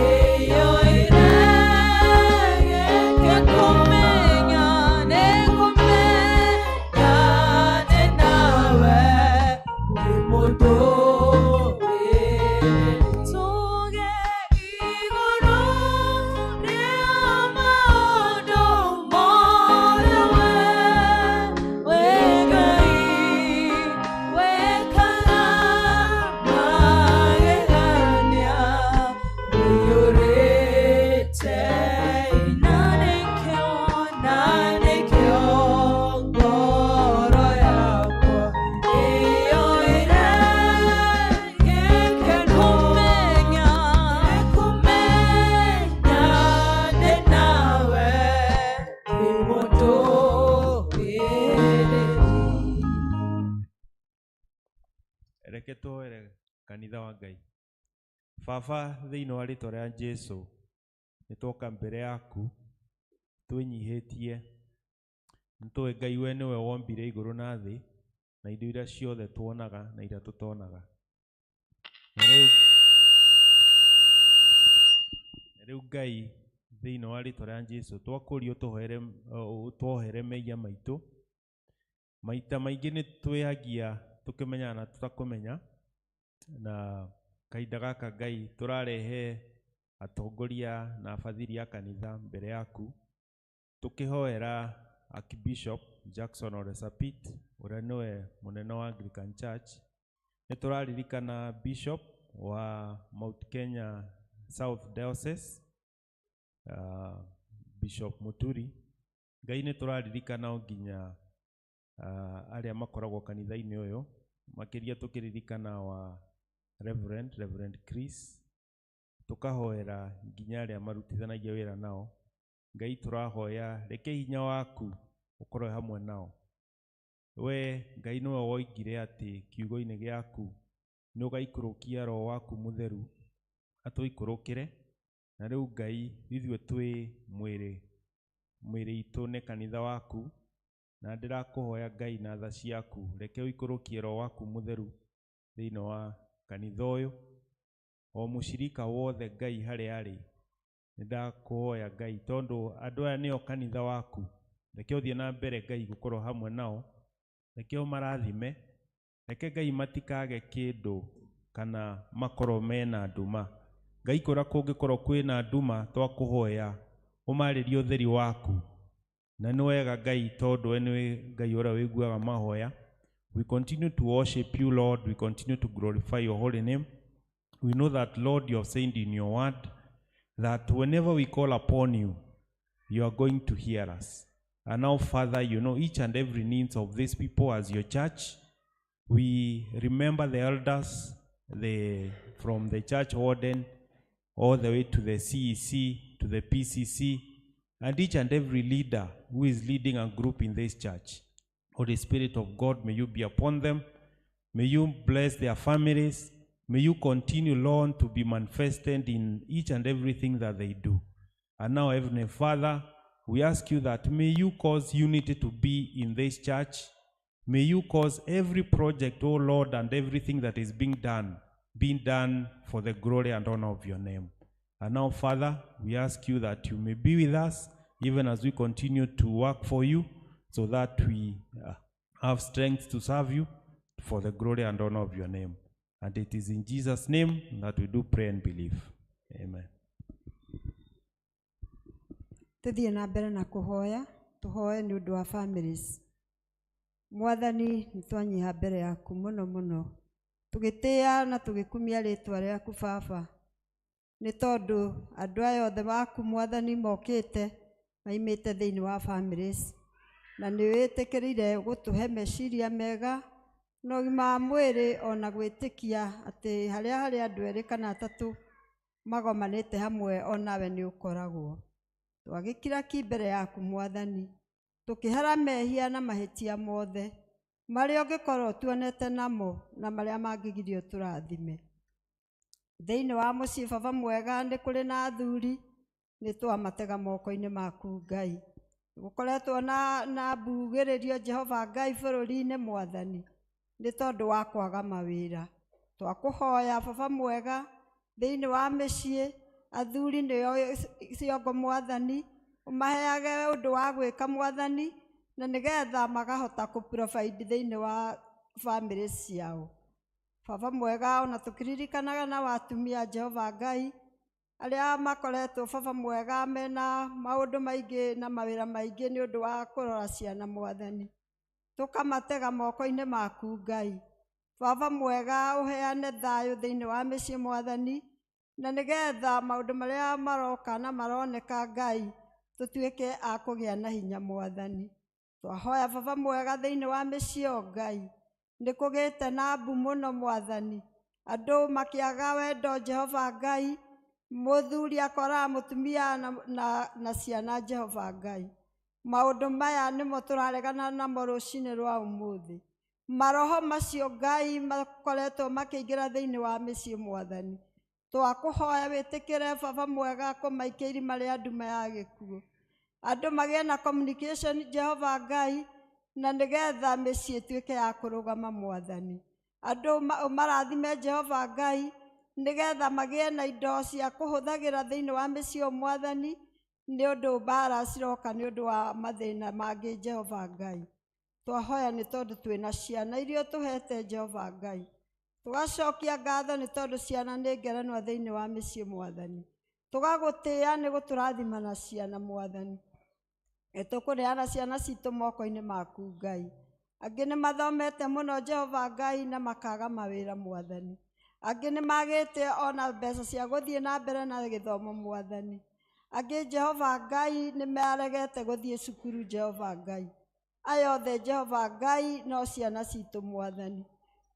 ĩiyũire nĩkũmenya nĩkũmenya ndĩ nawe wĩ mũndũ tũge igũrũ rĩa maũndũ mothe we Ngai wĩkaga magegania ũiyũrĩte na nĩkĩo na nĩkĩo ngoro yakwa ĩiyũire gĩkeno kũmenya kũmenya ndĩ nawe wĩ mũndũ Reke tũhoere kanitha wa Ngai. Baba, thĩinĩ wa rĩtwa rĩa Jesu nĩ twoka mbere yaku twĩnyihĩtie. Nĩ tũĩ Ngai we nĩwe wombire igũrũ na thĩ na indo iria ciothe tuonaga na iria tũtonaga. Na rĩu Ngai thĩinĩ wa rĩtwa rĩa Jesu twakũria ũtũhoere ũtuohere mehia maitũ. Maita maingĩ nĩ twĩhagia tũkĩmenyaga na tũtakũmenya, na kahinda gaka Ngai tũrarehe atongoria na abathiri a kanitha mbere yaku tũkĩhoera Archbishop Jackson Ole Sapit ũrĩa nĩwe mũnene wa Anglican Church. Nĩ tũraririkana Bishop wa Mount Kenya South Diocese, Bishop Muturi. Ngai nĩ tũraririkana o nginya arĩa makoragwo kanitha-inĩ ũyũ, makĩria tũkĩririkana wa Reverend Chris, tũkahoera nginya arĩa marutithanagia wĩra nao. Ngai tũrahoya reke hinya waku ũkorwo hamwe nao. We Ngai nĩwe woigire atĩ kiugo-inĩ gĩaku nĩ ũgaikũrũkia roho waku mũtheru atũikũrũkĩre, na rĩu Ngai ithuĩ twĩ mwĩrĩ, mwĩrĩ itũ nĩ kanitha waku. Na ndĩrakũhoya Ngai na tha ciaku, reke ũikũrũkie Roho waku mũtheru thĩinĩ wa kanitha ũyũ, o mũcirika wothe Ngai harĩa arĩ. Nĩndakũhoya Ngai, tondũ andũ aya nĩo kanitha waku, reke ũthiĩ na mbere Ngai gũkorwo hamwe nao, reke ũmarathime, reke Ngai matikage kĩndũ kana makorwo mena nduma. Ngai kũrĩa kũngĩkorwo kwĩna nduma, twakũhoya ũmarĩrie ũtheri waku. Na nĩ wega Ngai, tondũ we nĩwe Ngai ũrĩa wĩiguaga mahoya. We continue to worship you, Lord. We continue to glorify your holy name. We know that, Lord, you have said in your word that whenever we call upon you, you are going to hear us. And now, Father, you know each and every needs of these people as your church. We remember the elders, from the church warden all the way to the CEC, to the PCC, and each and every leader who is leading a group in this church. Holy Spirit of God, may you be upon them. May you bless their families. May you continue, Lord, to be manifested in each and everything that they do. And now, Heavenly Father, we ask you that may you cause unity to be in this church. May you cause every project, oh Lord, and everything that is being done for the glory and honor of your name. And now, Father, we ask you that you may be with us even as we continue to work for you, so that we have strength to serve you for the glory and honor of your name. And it is in Jesus' name that we do pray and believe. Amen. Tuthiĩ na mbere na kũhoya, tũhoe nĩ ũndũ wa families. Mwathani, nĩ twanyiha mbere yaku mũno mũno, tũgĩtĩĩa na tũgĩkumia rĩtwa rĩaku Baba, nĩ tondũ andũ aya othe waku Mwathani mokĩte maimĩte thĩinĩ wa families, na nĩ wĩtĩkĩrire gũtũhe meciria mega na ũgima wa mwĩrĩ, ona gwĩtĩkia atĩ harĩa harĩ andũ erĩ kana atatũ magomanĩte hamwe, onawe nĩ ũkoragwo. Twagĩkira ki mbere yaku Mwathani, tũkĩhera mehia na mahĩtia mothe marĩa ũngĩkorwo tuonete namo na marĩa mangĩgirio tũrathime. Thĩinĩ wa mũciĩ Baba mwega nĩ kũrĩ na athuri, nĩ twamatega moko-inĩ maku Ngai. Gũkoretwo na mbugĩrĩrio Jehova Ngai bũrũri-inĩ Mwathani, nĩ tondũ wa kwaga mawĩra. Twakũhoya Baba mwega thĩinĩ wa mĩciĩ, athuri nĩo ciongo Mwathani, ũmaheage ũndũ wa gwĩka Mwathani, na nĩgetha makahota kũ provide thĩinĩ wa family ciao. Baba mwega, ona tũkĩririkanaga na watumia Jehova Ngai arĩa makoretwo Baba mwega mena maũndũ maingĩ na mawĩra maingĩ nĩ ũndũ wa kũrora ciana Mwathani, tũkamatega moko-inĩ maku Ngai. Baba mwega, ũheane thayũ thĩinĩ wa mĩciĩ Mwathani, na nĩgetha maũndũ marĩa maroka na maroneka Ngai tũtuĩke a kũgĩa na hinya Mwathani. Twahoya Baba mwega thĩinĩ wa mĩciĩ o Ngai, nĩ kũgĩte na mbu mũno Mwathani, andũ makĩaga wendo Jehova Ngai, mũthuri akoraga mũtumia na ciana Jehova Ngai. Maũndũ maya nĩmo tũraregana namo rũcinĩ rwa ũmũthĩ. Maroho macio Ngai makoretwo makĩingĩra thĩinĩ wa mĩciĩ Mwathani, twakũhoya wĩtĩkĩre Baba mwega kũmaikia irima rĩa nduma ya gĩkuũ, andũ magĩe na communication Jehova Ngai, na nĩgetha mĩciĩ ĩtuĩke ya kũrũgama Mwathani. Andũ marathime Jehova Ngai, nĩgetha magĩe na indo cia kũhũthagĩra thĩinĩ wa mĩciĩ Mwathani, nĩ ũndũ mbara ciroka nĩ ũndũ wa mathĩna mangĩ Jehova Ngai. Twahoya nĩ tondũ twĩna ciana iria ũtũhete Jehova Ngai, tũgacokia ngatho nĩ tondũ ciana nĩ ngerenwa thĩinĩ wa mĩciĩ Mwathani, tũgagũtĩĩa nĩ gũtũrathima na ciana Mwathani. Nĩtũkũneana ciana citũ moko-inĩ maku Ngai. Angĩ nĩ mathomete mũno Jehova Ngai na makaga mawĩra Mwathani, angĩ nĩ magĩte ona mbeca cia gũthiĩ na mbere na gĩthomo Mwathani, angĩ Jehova Ngai nĩ maregete gũthiĩ cukuru Jehova Ngai. Aya othe Jehova Ngai no ciana citũ Mwathani.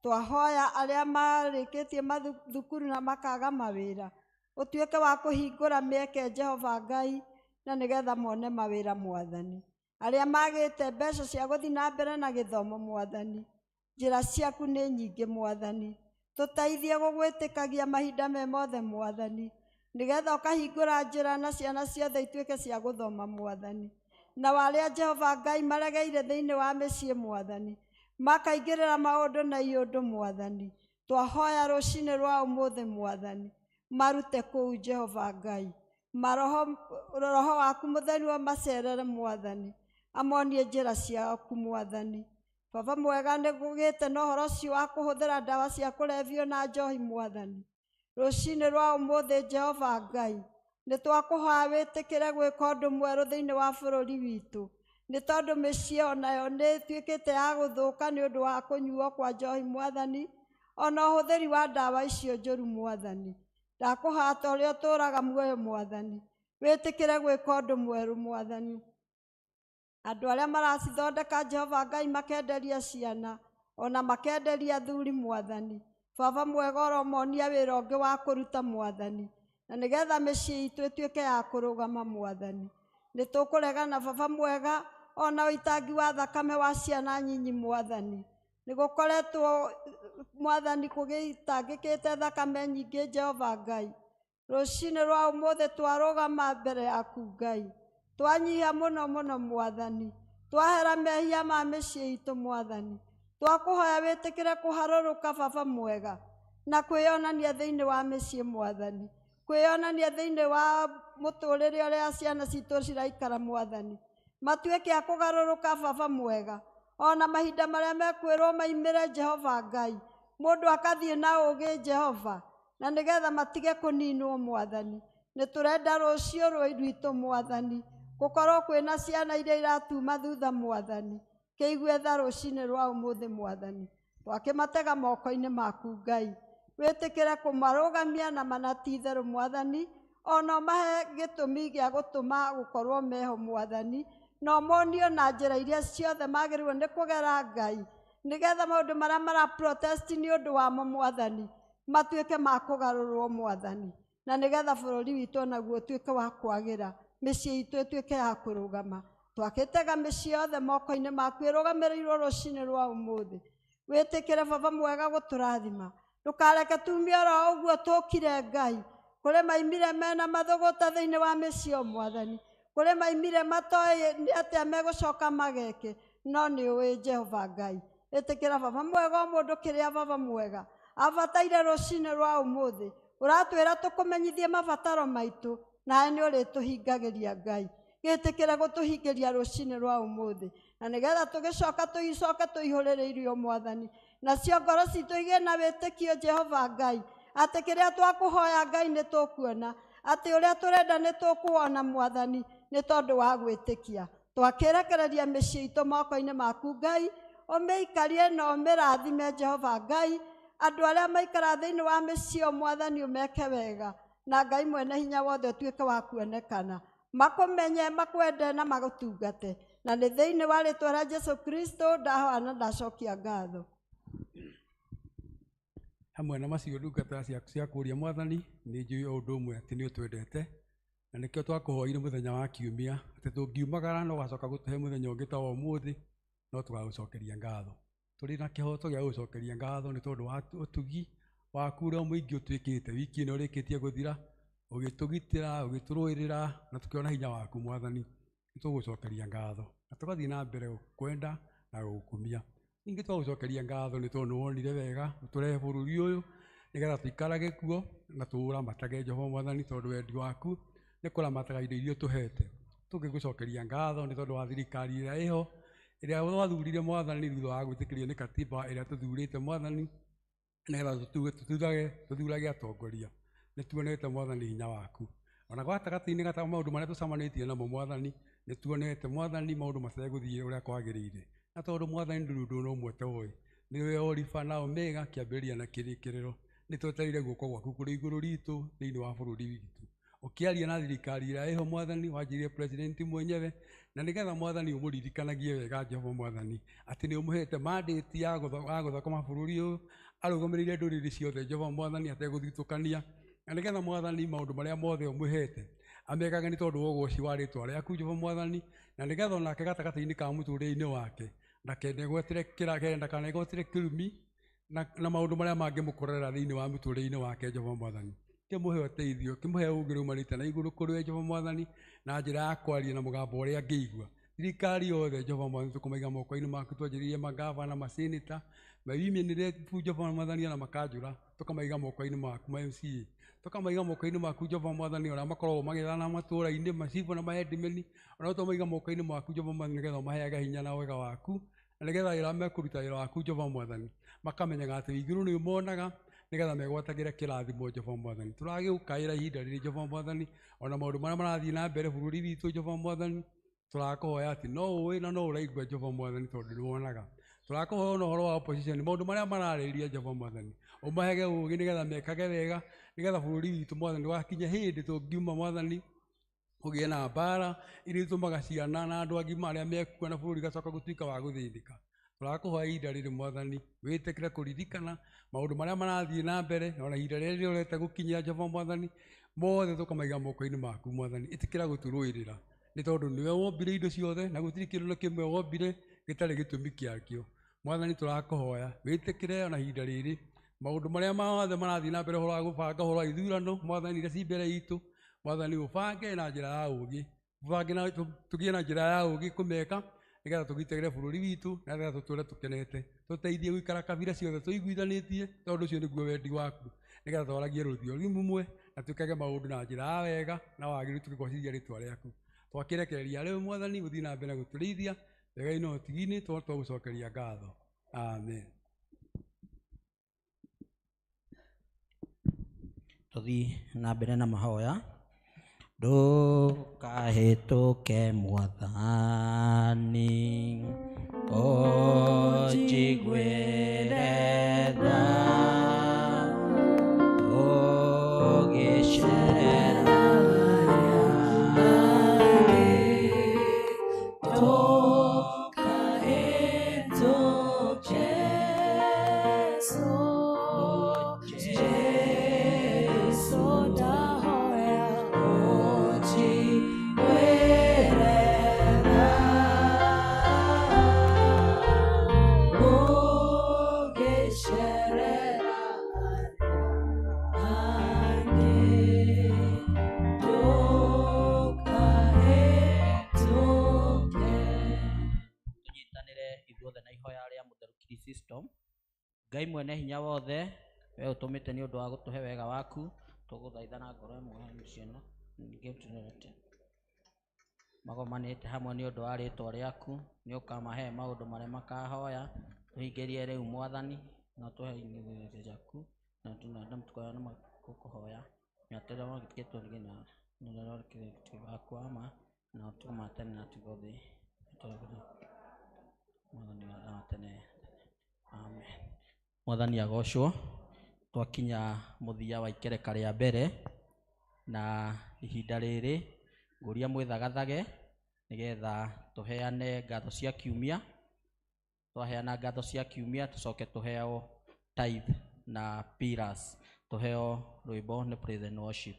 Twahoya arĩa marĩkĩtie mathukuru na makaga mawĩra, ũtuĩke wa kũhingũra mĩeke Jehova Ngai, na nĩgetha mone mawĩra Mwathani. Arĩa magĩte mbeca cia gũthiĩ na mbere na gĩthomo Mwathani, njĩra ciaku nĩ nyingĩ Mwathani, tũteithie gũgwĩtĩkagia mahinda me mothe Mwathani, nĩgetha ũkahingũra njĩra na ciana ciothe ituĩke cia gũthoma Mwathani. Na wa arĩa Jehova Ngai maregeire thĩinĩ wa mĩciĩ Mwathani, makaingĩrĩra maũndũ na iũndũ Mwathani, twahoya rũcinĩ rwa ũmũthĩ Mwathani, marute kũu Jehova Ngai. Maroho roho waku mũtheru amacerere Mwathani, amonie njĩra ciaku Mwathani. Baba mwega, nĩ gũgĩte na ũhoro ũcio wa kũhũthĩra ndawa cia kũrebio na njohi Mwathani. Rũcinĩ rwa ũmũthĩ Jehova Ngai, nĩ twakũhoya wĩtĩkĩre gwĩka ũndũ mwerũ thĩinĩ wa bũrũri witũ, nĩ tondũ mĩciĩ onayo nĩ ĩtuĩkĩte ya gũthũka nĩ ũndũ wa kũnyuo kwa njohi Mwathani, ona ũhũthĩri wa ndawa icio njũru Mwathani. Ndakũhoya ta ũrĩa ũtũũraga muoyo Mwathani, wĩtĩkĩre gwĩka ũndũ mwerũ Mwathani. Andũ arĩa maracithondeka Jehova Ngai makenderia ciana ona makenderia athuri Mwathani, Baba mwega, ũromonia wĩra ũngĩ wa kũruta Mwathani, na nĩgetha mĩciĩ itũ ĩtuĩke ya kũrũgama Mwathani. Nĩ tũkũregana Baba mwega ona ũitangi wa thakame wa ciana nyinyi Mwathani. Nĩ gũkoretwo Mwathani kũgĩitangĩkĩte thakame nyingĩ Jehova Ngai. Rũcinĩ rwa ũmũthĩ twarũgama mbere yaku Ngai, twanyiha mũno mũno Mwathani, twahera mehia ma mĩciĩ itũ Mwathani, twakũhoya wĩtĩkĩre kũharũrũka Baba mwega na kwĩyonania thĩinĩ wa mĩciĩ Mwathani, kwĩyonania thĩinĩ wa mũtũrĩre ũrĩa ciana citũ ciraikara Mwathani, matuĩke a kũgarũrũka Baba mwega, ona mahinda marĩa mekwĩrwo maimĩre Jehova Ngai, mũndũ akathiĩ na ũũgĩ Jehova, na nĩgetha matige kũninwo Mwathani. Nĩ tũrenda rũciũ rwitũ Mwathani gũkorwo kwĩna ciana iria iratuma thutha Mwathani, kĩigue tha rũcinĩ rwa ũmũthĩ Mwathani. Twakĩmatega moko-inĩ maku Ngai, wĩtĩkĩre kũmarũgamia na mana ti itherũ Mwathani, ona ũmahe gĩtũmi gĩa gũtũma gũkorwo meho Mwathani, na ũmonio na njĩra iria ciothe magĩrĩirwo nĩ kũgera Ngai, nĩgetha maũndũ marĩa mara protest nĩ ũndũ wamo Mwathani matuĩke ma kũgarũrwo Mwathani, na nĩgetha bũrũri witũ onaguo ũtuĩke wa kwagĩra, mĩciĩ itũ ĩtuĩke ya kũrũgama. Twakĩtega mĩciĩ yothe moko-inĩ maku ĩrũgamĩrĩirwo rũcinĩ rwa ũmũthĩ. Wĩtĩkĩre Baba mwega gũtũrathima, ndũkareke tumie oro ũguo tũkire Ngai. Kũrĩ maimire mena mathũgũta thĩinĩ wa mĩciĩ o Mwathani, kũrĩ maimire matoĩ nĩ atĩa megũcoka mageke, no nĩ ũĩ Jehova Ngai. Ĩtĩkĩra Baba mwega o mũndũ kĩrĩa Baba mwega abataire rũcinĩ rwa ũmũthĩ. Ũratwĩra tũkũmenyithie mabataro maitũ, nawe nĩ ũrĩtũhingagĩria Ngai. Gĩtĩkĩre gũtũhingĩria rũcinĩ rwa ũmũthĩ, na nĩgetha tũgĩcoka tũicoke tũihũrĩrĩirio Mwathani, nacio ngoro citũ igĩe na wĩtĩkio Jehova Ngai, atĩ kĩrĩa twakũhoya Ngai nĩ tũkuona, atĩ ũrĩa tũrenda nĩ tũkuona Mwathani, nĩ tondũ wa gwĩtĩkia. Twakĩrekereria mĩciĩ itũ moko-inĩ maku Ngai, ũmĩikarie na ũmĩrathime Jehova Ngai. Andũ arĩa maikara thĩinĩ wa mĩciĩ o Mwathani ũmeke wega, na Ngai mwene hinya wothe ũtuĩke wa kuonekana, makũmenye, makwende na magũtungate. Na nĩ thĩinĩ wa rĩtwa rĩa Jesu Kristo ndahoya na ndacokia ngatho. Hamwe na macio ndungata cia kũria Mwathani, nĩ njũĩ o ũndũ ũmwe atĩ nĩ ũtwendete, na nĩkĩo twakũhoire mũthenya wa kiumia atĩ tũngiumagara no wacoka gũtũhe mũthenya ũngĩ ta wa ũmũthĩ, no tũgagũcokeria ngatho. Tũrĩ na kĩhoto gĩa gũcokeria ngatho nĩ tondũ wa ũtugi waku ũrĩa mũingĩ ũtuĩkĩte wiki ĩno ĩrĩkĩtie gũthira, ũgĩtũgitĩra, ũgĩtũrũĩrĩra na tũkĩona hinya waku Mwathani. Nĩ tũgũcokeria ngatho na tũgathiĩ na mbere gũkwenda na gũgũkumia. Ningĩ twagũcokeria ngatho nĩ tondũ nĩwonire wega ũtũrehe bũrũri ũyũ nĩgetha tũikarage kuo na tũũramatage Jehova Mwathani, tondũ wendi waku nĩ kũramataga indo iria ũtũhete. Tũngĩgũcokeria ngatho nĩ tondũ wa thirikari ĩrĩa ĩho, ĩrĩa twathurire Mwathani thutha wa gwĩtĩkĩrio nĩ katiba ĩrĩa tũthurĩte Mwathani, nĩgetha tũthurage atongoria. Nĩ tuonete Mwathani hinya waku. Ona gatagatĩ-inĩ gata maũndũ marĩa tũcemanĩtie namo Mwathani, nĩ tuonete Mwathani maũndũ mategũthiĩ ũrĩa kwagĩrĩire. Na tondũ Mwathani ndũrĩ ũndũ ona ũmwe ũtoĩ, nĩwe Oriba na Omega, kĩambĩrĩria na kĩrĩkĩrĩro. Nĩ twetereire guoko gwaku kũrĩ igũrũ ritũ thĩinĩ wa bũrũri witũ. Ũkĩaria na thirikari ĩrĩa ĩho Mwathani, wanjĩrĩire president mwenyewe, na nĩgetha Mwathani ũmũririkanagie wega Jehova Mwathani, atĩ nĩ ũmũhete mandate ya gũthũkũma bũrũri ũyũ, arũgamĩrĩire ndũrĩrĩ ciothe Jehova Mwathani ategũthutũkania, na nĩgetha Mwathani maũndũ marĩa mothe ũmũhete amekage nĩ tondũ wa ũgoci wa rĩtwa rĩaku Jehova Mwathani, na nĩgetha onake gatagatĩ-inĩ ka mũtũrĩre-inĩ wake ndakanegwatĩre kĩrumi na maũndũ marĩa mangĩmũkorera thĩinĩ wa mũtũrĩre-inĩ wake Jehova Mwathani. Kĩmũhe ũteithio, kĩmũhe ũũgĩ ũrĩa umarĩte na igũrũ kũrĩ we Jehova Mwathani, na njĩra ya kwaria na mũgambo ũrĩa angĩigua. Thirikari yothe Jehova Mwathani tũkũmaiga moko-inĩ maku, twanjĩrĩrie magavana, maseneta, ma-women rep Jehova Mwathani ona makanjũra, tũkamaiga moko-inĩ maku, ma MCA tũkamaiga moko-inĩ maku Jehova Mwathani, ona makoragwo magĩthana matũũra-inĩ, macibũ na mahendimeni, ona tũmaiga moko-inĩ maku Jehova Mwathani, nĩgetha ũmaheage hinya na wega waku, na nĩgetha wĩra mekũruta wĩra waku Jehova Mwathani, makamenyaga atĩ igũrũ nĩ ũmonaga, nĩgetha megwatagĩre kĩrathimo Jehova Mwathani. Tũragĩũkaĩra ihinda rĩrĩ Jehova Mwathani, ona maũndũ marĩa marathiĩ na mbere bũrũri witũ Jehova Mwathani, tũrakũhoya atĩ no ũĩ na no ũraigua Jehova Mwathani, tondũ nĩ wonaga. Tũrakũhoya ona ũhoro wa opposition, maũndũ marĩa mararĩrĩria Jehova Mwathani, ũmahege ũgĩ nĩgetha mekage wega, nĩgetha bũrũri witũ Mwathani wakinya hĩndĩ tũngiuma Mwathani kũgĩe na mbara iria itũmaga ciana na andũ agima arĩa mekuo na bũrũri gacoka gũtuĩka wa gũthĩnĩka. Tũrakũhoya ihinda rĩrĩ Mwathani, wĩtĩkĩre kũririkana maũndũ marĩa marathiĩ na mbere, ona ihinda rĩrĩa rĩorete gũkinyia Jehova Mwathani, mothe tũkamaiga moko-inĩ maku Mwathani. Ĩtĩkĩra gũtũrũĩrĩra, nĩ tondũ nĩwe wombire indo ciothe na gũtirĩ kĩndũ na kĩmwe wombire gĩtarĩ gĩtũmi kĩakĩo. Mwathani tũrakũhoya wĩtĩkĩre ona ihinda rĩrĩ maũndũ marĩa mothe marathiĩ na mbere, ũhoro wa gũbanga ũhoro wa ithurano Mwathani iria ci mbere itũ, Mwathani ũbange na njĩra ya ũgĩ, ũbange na tũgĩe na njĩra ya ũgĩ kũmeka, nĩgetha tũgitagĩre bũrũri witũ na nĩgetha tũtũre tũkenete, tũteithie gũikara kabira ciothe tũiguithanĩtie, tondũ ũcio nĩguo wendi waku, nĩgetha twaragie rũthiomi rũmwe na twĩkage maũndũ na njĩra ya wega na wagĩrĩru tũkĩgocithia rĩtwa rĩaku. Twakĩrekereria rĩu Mwathani gũthiĩ na mbere na gũtũrĩithia wega-inĩ na ũtugi-inĩ, twagũcokeria ngatho. Amen. Tũthiĩ na mbere na mahoya. Ndũkahĩtũke Mwathani, ũnjiguĩre tha, ũgĩcerera tũnyitanĩre ithuothe na ihoya rĩa mũtheru Chrysostom. Ngai mwene hinya wothe, we ũtũmĩte nĩ ũndũ wa gũtũhe wega waku, tũgũthaitha na ngoro ĩmwe ciana ningĩ tũrete magomanĩte hamwe nĩ ũndũ wa rĩtwa rĩaku, nĩ ũkamahe maũndũ marĩa makahoya, tũhingĩrie rĩu Mwathani, na tũhe ciaku, na tũkũhoya waku wa ma na ũtukũ ma tene na tũgũthiĩ Mwathani wa tene. Amen. Mwathani agocwo. Twakinya mũthia wa ikereka rĩa mbere, na ihinda rĩrĩ ngũria mwĩthagathage nĩgetha tũheane ngatho cia kiumia. Twaheana ngatho cia kiumia tũcoke tũheo tithe na pillars, tũheo rwĩmbo nĩ praise and worship.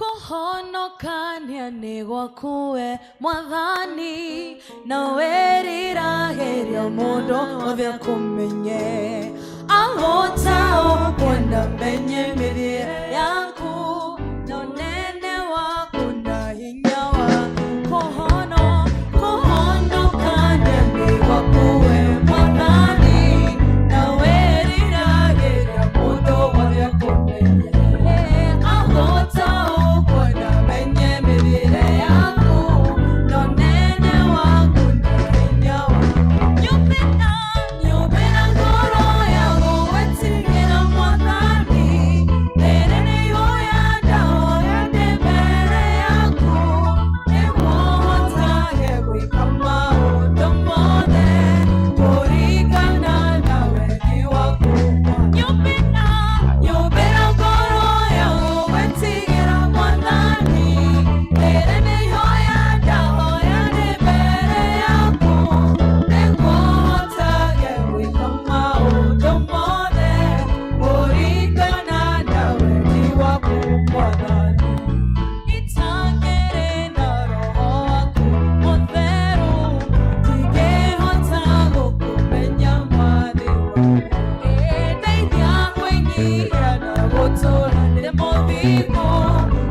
Kũhonokania nĩ gwaku we Mwathani, na wĩriragĩria mũndũ othe akũmenye, agũtaũkwo na menye mĩthiĩre yaku na ũnene waku na hinya waku. Kũhonokania nĩ gwaku we Mwathani, na wĩriragĩria mũndũ wothe akũmenye, agũtaũkwo na menye mĩthiĩre yaku na ũnene waku na hinya waku. Nyũmbĩra, nyũmbĩra ngoro yaku wĩtigĩra Mwathani, rĩrĩ nĩ ihoya ndahoya ndĩ mbere yaku, nĩguo hotage gwĩka maũndũ mothe kũringana na wendi waku. Nyũmbĩra, nyũmbĩra ngoro yaku wĩtigĩra Mwathani, rĩrĩ nĩ ihoya ndahoya ndĩ mbere yaku, nĩguo hotage gwĩka maũndũ mothe kũringana na wendi waku Mwathani. Itangĩrĩ na roho waku mũtheru, ndingĩhota gũkũmenya Mwathi wakwa. Ndeithia kwĩnyihia na gũtũũra ndĩ mũthingu,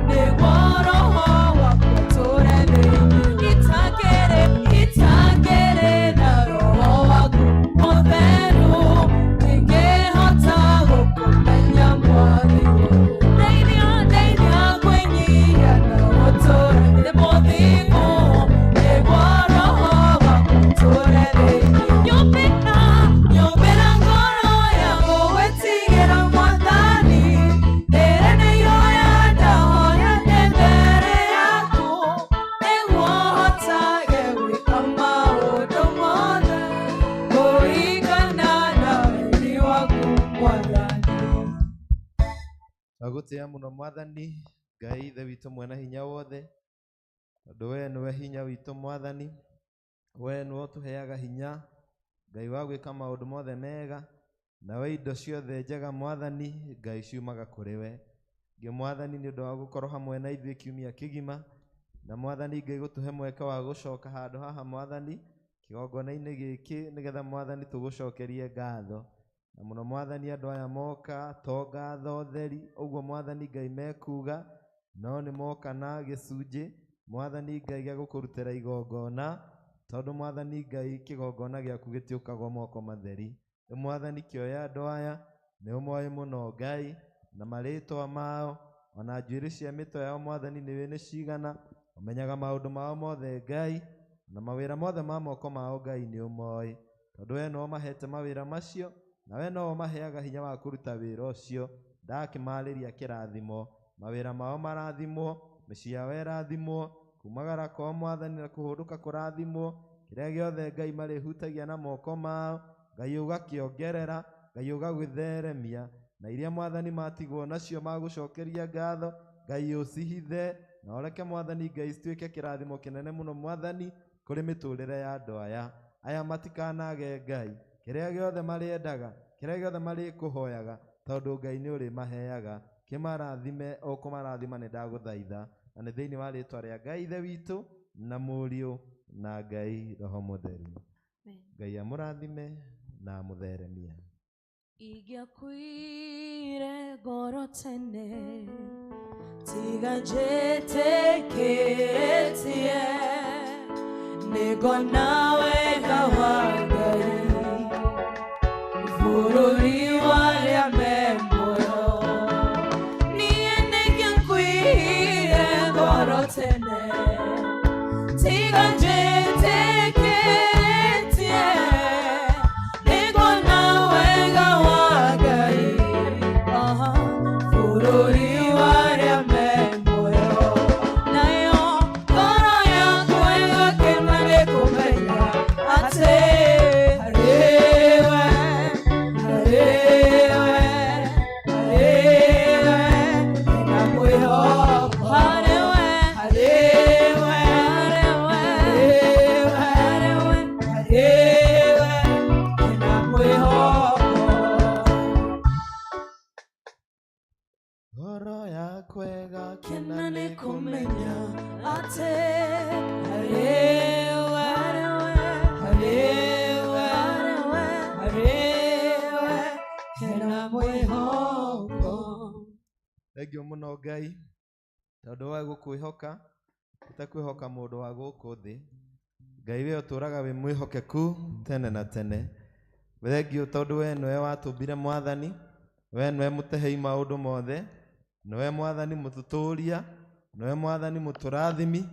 nĩguo roho waku ũtũũre Twagũtĩĩa mũno Mwathani Ngai Ithe witũ mwene hinya wothe, tondũ we nĩwe hinya witũ Mwathani, we nĩwe ũtũheaga hinya Ngai wa gwĩka maũndũ mothe mega, nawe indo ciothe njega Mwathani Ngai ciumaga kũrĩ we. Ngai Mwathani nĩ ũndũ wa gũkorwo hamwe na ithuĩ kiumia kĩgima, na Mwathani Ngai gũtũhe mweke wa gũcoka handũ haha Mwathani kĩgongona-inĩ gĩkĩ, nĩgetha Mwathani tũgũcokerie ngatho. Na mũno Mwathani andũ aya moka to ngatho theri ũguo Mwathani Ngai mekuga, no nĩ moka na gĩcunjĩ Mwathani Ngai gĩa gũkũrutĩra igongona, tondũ Mwathani Ngai kĩgongona gĩaku gĩtiũkagwo moko matheri. Rĩu Mwathani kĩoya andũ aya, nĩ ũmoĩ mũno Ngai na marĩtwa mao, ona njuĩrĩ cia mĩtwe yao Mwathani nĩũĩ nĩ cigana, ũmenyaga maũndũ mao mothe Ngai, na mawĩra mothe ma moko mao Ngai nĩ ũmoĩ, tondũ we nĩwe ũmahete mawĩra macio, na we nowe ũmaheaga hinya wa kũruta wĩra ũcio. Ndakĩmarĩria kĩrathimo, mawĩra mao marathimwo, mĩciĩ yao ĩrathimwo, kumagara kwao Mwathani na kũhũndũka kũrathimwo, kĩrĩa gĩothe Ngai marĩhutagia na moko mao Ngai ũgakĩongerera, Ngai ũgagĩtheremia, na iria Mwathani matigwo nacio magũcokeria ngatho Ngai ũcihithe, na ũreke Mwathani Ngai cituĩke kĩrathimo kĩnene mũno Mwathani kũrĩ mĩtũrĩre ya andũ aya. Aya matikanage Ngai kĩrĩa gĩothe marĩendaga, kĩrĩa gĩothe marĩkũhoyaga, tondũ Ngai nĩ ũrĩmaheaga. Kĩmarathime o kũmarathima nĩ ndagũthaitha, na nĩ thĩinĩ wa rĩtwa rĩa Ngai Ithe witũ na Mũriũ na Ngai Roho Mũtheru. Ngai amũrathime na amũtheremie. Ingĩakuire ngoro tene tiga njĩtĩkĩrĩtie, nĩngona wega wa Ngai bũrũri wa arĩa me muoyo. Niĩ nĩngĩakuire ngoro tene tiga njĩtĩkĩrĩtie, nĩngona wega wa Ngai bũrũri wa arĩa me muoyo. Nayo ngoro yakwa ĩgakena nĩ kũmenya atĩ harĩwe, harĩwe, harĩwe ndĩna mwĩhoko. Harĩwe, harĩwe, harĩwe, harĩwe ndĩna mwĩhoko. Ngoro yakwa ĩgakena Kena nĩ nĩ kũmenya kũmenya atĩ harĩwe, harĩwe, harĩwe hena mwĩhoko. Thengiũ mũno Ngai tondũ wa gũkwĩhoka, ũtekwĩhoka mũndũ wa gũkũ thĩ. Ngai we ũtũraga wĩ mwĩhokeku tene na tene. Thengiũ tondũ we nĩwe watũmbire Mwathani, we nĩwe mũtehei maũndũ mothe, nĩwe Mwathani mũtũtũria, nĩwe Mwathani mũtũrathimi,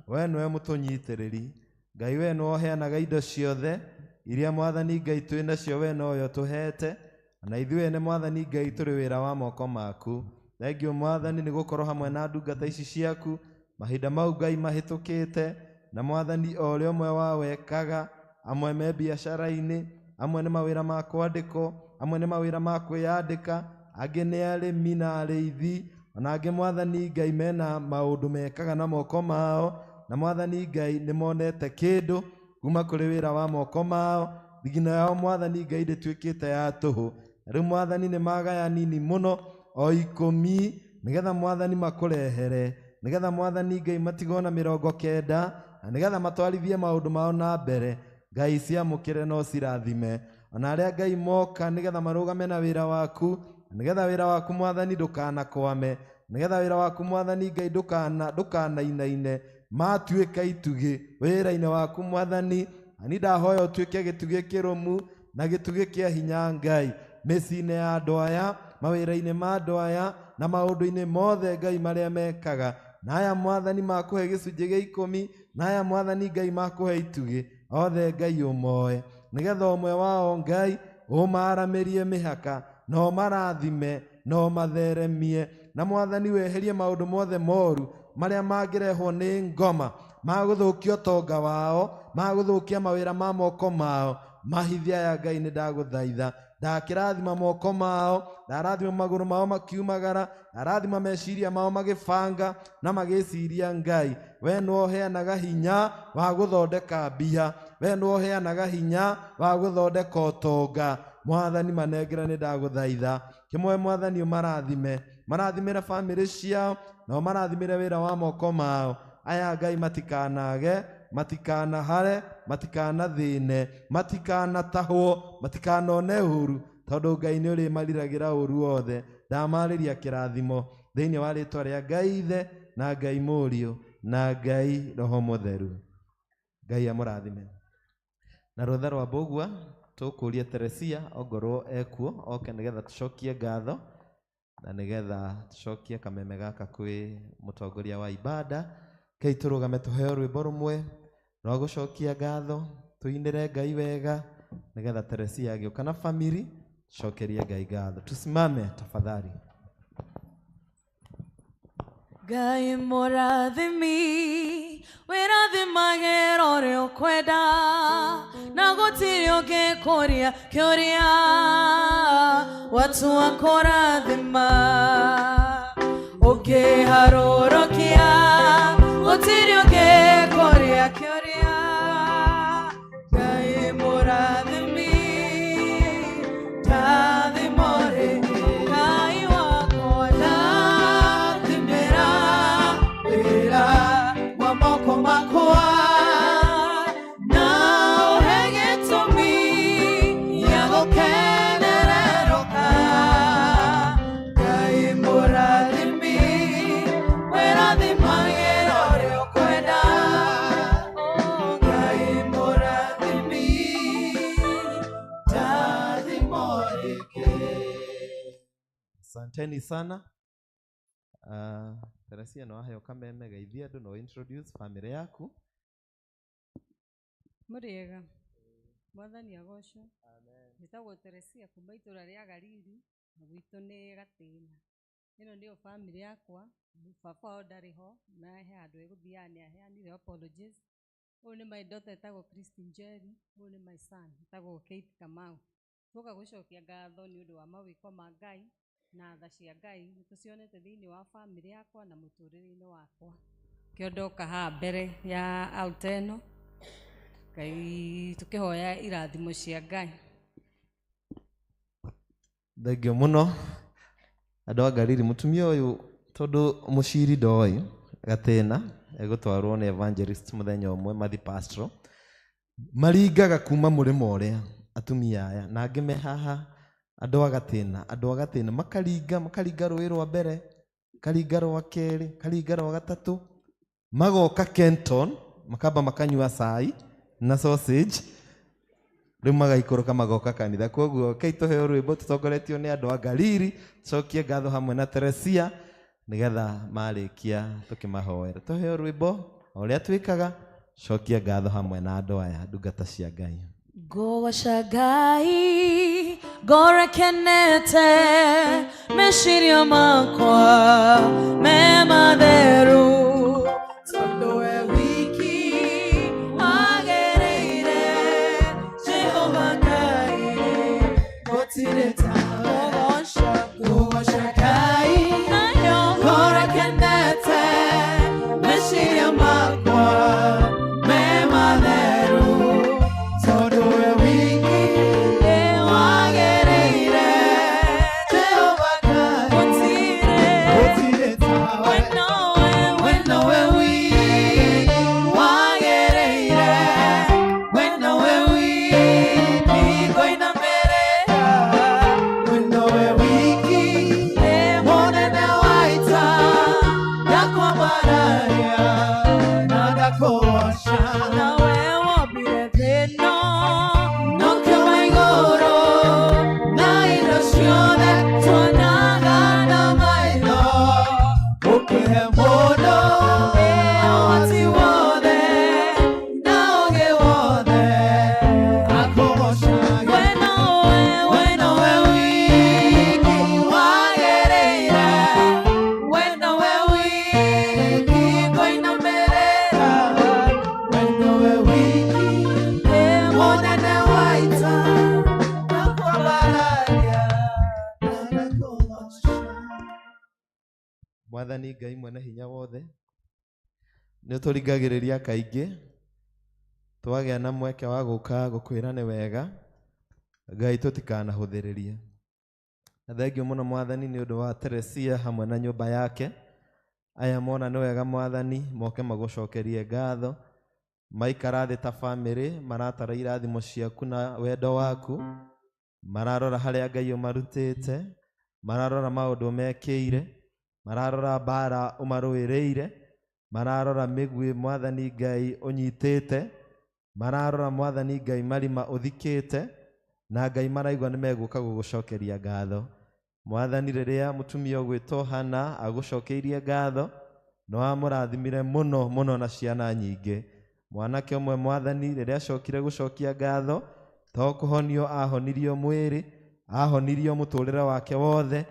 we nĩwe mũtũnyitĩrĩri. Ngai we nĩwe ũheanaga indo ciothe iria Mwathani Ngai twĩ nacio, we nowe ũtũhete, na ithuĩ nĩ Mwathani Ngai tũrĩ wĩra wa moko maku. Thengiũ Mwathani nĩ gũkorwo hamwe na ndungata ici ciaku mahinda mau Ngai mahĩtũkĩte, na Mwathani o ũrĩa ũmwe wao ekaga, amwe me biacara-inĩ, amwe nĩ mawĩra ma kwandĩkwo, amwe nĩ mawĩra ma kwĩyandĩka, angĩ nĩ arĩmi na arĩithi, ona angĩ Mwathani Ngai mena maũndũ mekaga na moko mao, na Mwathani Ngai nĩ monete kĩndũ kuma kũrĩ wĩra wa moko mao. Thigino yao Mwathani Ngai ndĩtuĩkĩte ya tũhũ. Na rĩu Mwathani nĩ magaya nini mũno o 10 nĩgetha Mwathani makũrehere, nĩgetha Mwathani Ngai matigwo na 90, na nĩgetha matwarithie maũndũ mao na mbere. Ngai ciamũkĩre no cirathime. Ona arĩa Ngai moka nĩgetha marũgame na wĩra waku, nĩgetha wĩra waku Mwathani ndũkanakwame, nĩgetha wĩra waku Mwathani Ngai ndũkanainaine, matuĩka itugĩ wĩra-inĩ waku Mwathani. Na niĩ ndahoya ũtuĩke gĩtugĩ kĩrũmu na gĩtugĩ kĩa hinya Ngai mĩciĩ-inĩ ya andũ aya, mawĩra-inĩ ma andũ aya, na maũndũ-inĩ mothe Ngai marĩa mekaga. Na aya Mwathani makũhe gĩcunjĩ gĩa 10, na aya Mwathani Ngai makũhe itugĩ, othe Ngai ũmoe, nĩgetha ũmwe wao Ngai ũmaramĩrie mĩhaka, na ũmarathime, na ũmatheremie, na Mwathani weherie maũndũ mothe moru marĩa mangĩrehwo nĩ ngoma, magũthũkia ũtonga wao, magũthũkia mawĩra ma moko mao. Mahithia ya Ngai nĩ ndagũthaitha. Ndakĩrathima moko mao, ndarathima magũrũ mao makiumagara, ndarathima meciria mao magĩbanga na magĩciria Ngai. We nĩwe ũheanaga hinya wa gũthondeka mbia, we nĩwe ũheanaga hinya wa gũthondeka ũtonga. Mwathani manengera nĩ ndagũthaitha kĩmwe, Mwathani ũmarathime, marathimĩre bamĩrĩ ciao na ũmarathimĩre wĩra wa moko mao. Aya Ngai matikanage, matikanahare, matikanathĩne, matikanatahwo, matikanone ũru, tondũ Ngai nĩ ũrĩmariragĩra ũru wothe. Ndamarĩria kĩrathimo thĩinĩ wa rĩtwa rĩa Ngai Ithe na Ngai Mũriũ na Ngai Roho Mũtheru. Ngai amũrathime. Na rũtha rwa mbũgua tũkũria Teresia ongorwo ekuo oke nĩgetha tũcokie ngatho na nĩgetha tũcokie kameme gaka kwĩ mũtongoria wa ibada. Kei tũrũgame tũheo rwĩmbo rũmwe rwa gũcokia ngatho, tũinĩre Ngai wega nĩgetha Teresia agĩũka na family tũcokerie Ngai ngatho. Tusimame tafadhali. Ngai mũrathimi wĩrathimagĩra ũrĩa ũkwenda na gũtirĩ ũngĩkũria kĩũria watua kũrathima ũngĩharũrũkia gũtirĩ ũngĩkũria kĩũria. Ngai mũrathimi ndathimo rĩngĩ, Ngai wakwa ndathimĩra wĩra wa moko makwa na ũhe gĩtũmi gĩa gũkenererũka. Ngai mũrathimi wĩrathimagĩra ũrĩa ũkwenda. Ngai mũrathimi ndathimo rĩngĩ. Asanteni sana. Teresia no aheo kameme geithia andũ no introduce family yaku. Mũrĩega, Mwathani agocwo. Njĩtagwo Teresia kuma itũra rĩa Galili na gwitũ nĩ Gatĩna. Ĩno nĩyo family yakwa. Baba wao ndarĩ ho na he handũ egũthiaga nĩ aheanire apologies. Ũyũ nĩ my daughter etagwo Christine Njeri, ũyũ nĩ my son etagwo Keith Kamau. Tuoka gũcokia ngatho nĩ ũndũ wa mawĩko ma Ngai na tha cia Ngai nĩ tũcionete thĩinĩ wa family yakwa na mũtũrĩre-inĩ wakwa. Kĩo ndoka haha mbere ya altar ĩno Ngai tũkĩhoya irathimo cia Ngai. Thengio mũno andũ a Galili. Mũtumia ũyũ tondũ mũciri ndoĩ Gatĩna egũtwarwo nĩ evangelist mũthenya ũmwe mathi pastoral maringaga kuma mũrĩmo ũrĩa atumia aya na angĩ me haha andũ a Gatĩna, andũ a Gatĩna makaringa, makaringa rũĩ rwa mbere, karinga rwa kerĩ, karinga rwa gatatũ, magoka Kenton makamba makanyua cai na sausage, rĩu magaikũrũka magoka kanitha. Koguo kei tũheo rwĩmbo tũtongoretio nĩ andũ a Galili, tũcokie ngatho hamwe na Teresia nĩgetha marĩkia tũkĩmahoera. Tũheo rwĩmbo o ũrĩa twĩkaga, cokia ngatho hamwe na andũ aya ndungata cia Ngai. Ngũgoca Ngai ngoro ĩkenete, meciria makwa me matheru, tondũ we wiki wagĩrĩire. Jehova Ngai gũtirĩ tawe. Ngũgoca Ngai ngoro ĩkenete, meciria makwa me matheru, tondũ we wiki wagĩrĩire. Jehova Ngai gũtirĩ tawe. We nowe. Mwathani Ngai mwene hinya wothe, nĩ ũtũringagĩrĩria kaingĩ twagĩa na mweke wa gũka gũkwĩra nĩ wega, Ngai tũtikanahũthĩrĩrie. Na thengiũ mũno Mwathani nĩ ũndũ wa Teresia hamwe na nyũmba yake. Aya mona nĩ wega Mwathani moke magũcokerie ngatho, maikara thĩ ta bamĩrĩ maratara irathimo ciaku na wendo waku, mararora harĩa Ngai ũmarutĩte, mararora maũndũ mekĩire, mararora mbara ũmarũĩrĩire, mararora mĩguĩ Mwathani Ngai ũnyitĩte, mararora Mwathani Ngai marima ũthikĩte, na Ngai maraigua nĩ megũka gũgũcokeria ngatho. Mwathani rĩrĩa mũtumia ũgwĩtwo Hana agũcokeirie ngatho, nĩ wamũrathimire mũno mũno na ciana nyingĩ. Mwanake ũmwe Mwathani rĩrĩa acokire gũcokia ngatho, to kũhonio ahonirio mwĩrĩ, ahonirio mũtũrĩre wake wothe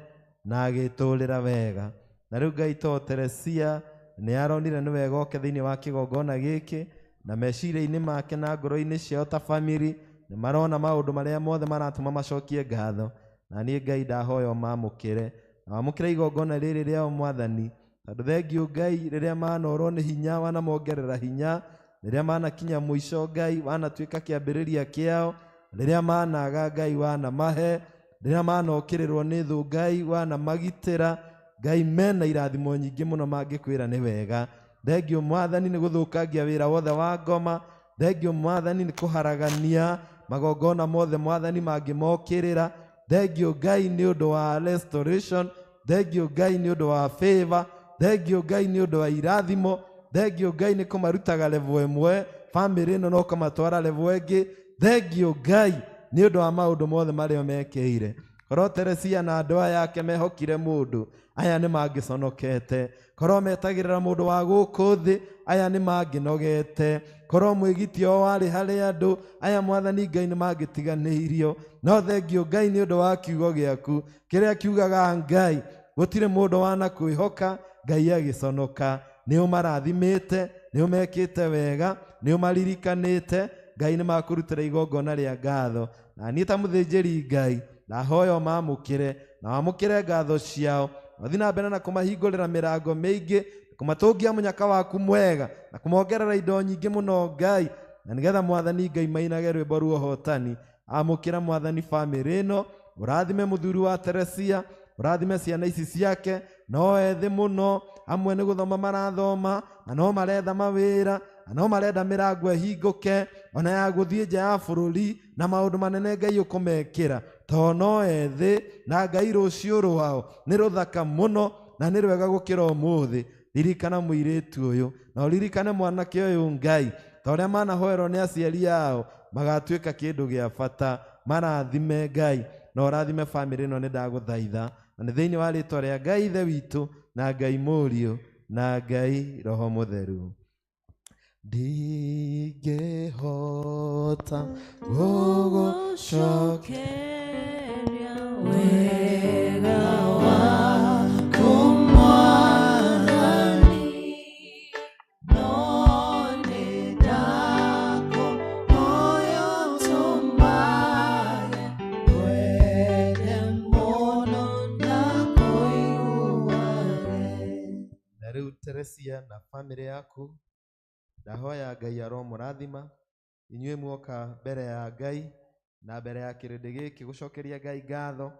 na agĩtũrĩra wega. Na rĩu Ngai to Teresia nĩ aronire nĩ wega oke thĩinĩ wa kĩgongona gĩkĩ, na meciria-inĩ make na ngoro-inĩ ciao ta bamĩrĩ nĩ marona maũndũ marĩa mothe maratũma macokie ngatho. Na niĩ Ngai ndahoya ũmamũkĩre, na wamũkĩre igongona rĩrĩ rĩao Mwathani, tondũ thengiũ Ngai rĩrĩa manorwo nĩ hinya wanamongerera hinya, rĩrĩa manakinya mũico Ngai wanatuĩka kĩambĩrĩria kĩao, rĩrĩa managa Ngai wanamahe, rĩrĩa manokĩrĩrwo nĩ thũ Ngai wanamagitĩra, Ngai mena irathimo nyingĩ mũno mangĩkwĩra nĩ wega. Thengiũ Mwathani nĩ gũthũkangia wĩra wothe wa ngoma, thengiũ Mwathani nĩ kũharagania magongona mothe Mwathani mangĩmokĩrĩra, thengiũ Ngai nĩ ũndũ wa restoration, thengiũ Ngai nĩ ũndũ wa favor, thengiũ Ngai nĩ ũndũ wa irathimo, thengiũ Ngai nĩ kũmarutaga level ĩmwe bamĩrĩ ĩno na ũkamatwara level ĩngĩ, thengiũ Ngai nĩ ũndũ wa maũndũ mothe marĩa mekĩire. Korwo Teresia na andũ aya ake mehokire mũndũ, aya nĩ mangĩconokete. Korwo metagĩrĩra mũndũ wa gũkũ thĩ, aya nĩ mangĩnogete. Korwo mwĩgitio wao warĩ harĩ andũ, aya Mwathani Ngai nĩ mangĩtiganĩirio. No thengiũ Ngai nĩ ũndũ wa kiugo gĩaku kĩrĩa kiugaga Ngai gũtirĩ mũndũ wanakwĩhoka Ngai agĩconoka. Nĩ ũmarathimĩte, nĩ ũmekĩte wega, nĩ ũmaririkanĩte, Ngai nĩ makũrutĩra igongona rĩa ngatho. Na niĩ ta mũthĩnjĩri Ngai ndahoya ũmamũkĩre na wamũkĩre ngatho ciao, na ũthiĩ na mbere na kũmahingũrĩra mĩrango mĩingĩ, kũmatũngia mũnyaka waku mwega na kũmongerera indo nyingĩ mũno Ngai, na nĩgetha Mwathani Ngai mainage rwĩmbo rwa ũhotani. Amũkĩra Mwathani bamĩrĩ ĩno, ũrathime mũthuri wa Teresia, ũrathime ciana ici ciake, no ethĩ mũno, amwe nĩ gũthoma marathoma, na no maretha mawĩra, na no marenda mĩrango ĩhingũke, ona ya gũthiĩ nja ya bũrũri, na maũndũ manene Ngai ũkũmekĩra, to no ethĩ, na Ngai rũciũ rwao nĩ rũthaka mũno na nĩ rwega gũkĩra ũmũthĩ. Ririkana mũirĩtu ũyũ na ũririkane mwanake ũyũ Ngai, ta ũrĩa manahoerwo nĩ aciari ao magatuĩka kĩndũ gĩa bata. Marathime Ngai na ũrathime bamĩrĩ ĩno, nĩ ndagũthaitha, na nĩ thĩinĩ wa rĩtwa rĩa Ngai Ithe witũ na Ngai Mũriũ na Ngai Roho Mũtheru. Ndingĩhota gũgũcokeria wega waku Mwathani, no nĩ ndakũhoya ũtũmage ngwende mũno na kũiguage. Na rĩu Teresia na bamĩrĩ yaku ndahoya Ngai aromũrathima inyuĩ muoka mbere ya Ngai na mbere ya kĩrĩndĩ gĩkĩ gũcokeria Ngai ngatho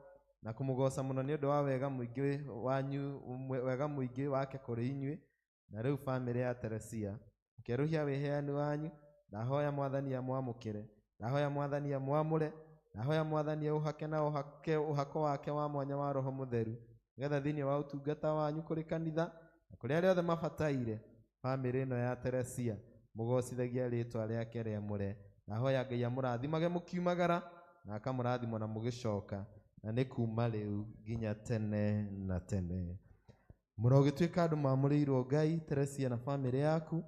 na kũmũgoca mũno nĩ ũndũ wa wega mũingĩ wanyu, wega mũingĩ wake kũrĩ inyuĩ. Na rĩu bamĩrĩ ya Teresia mũkerũhia wĩheani wanyu, ndahoya Mwathani amwamũkĩre, ndahoya Mwathani amwamũre, ndahoya Mwathani aũhake na ũhake ũhako wake wa mwanya wa Roho Mũtheru, nĩgetha thĩinĩ wa ũtungata wanyu kũrĩ kanitha na kũrĩ arĩa othe mabataire, bamĩrĩ ĩno ya Teresia mũgocithagia rĩtwa rĩake rĩamũre. Ndahoya Ngai amũrathimage mũkiumagara na akamũrathima na mũgĩcoka, na nĩ kuma rĩu nginya tene na tene. Mũrogĩtuĩka andũ mamũrĩirwo Ngai, Teresia na bamĩrĩ yaku,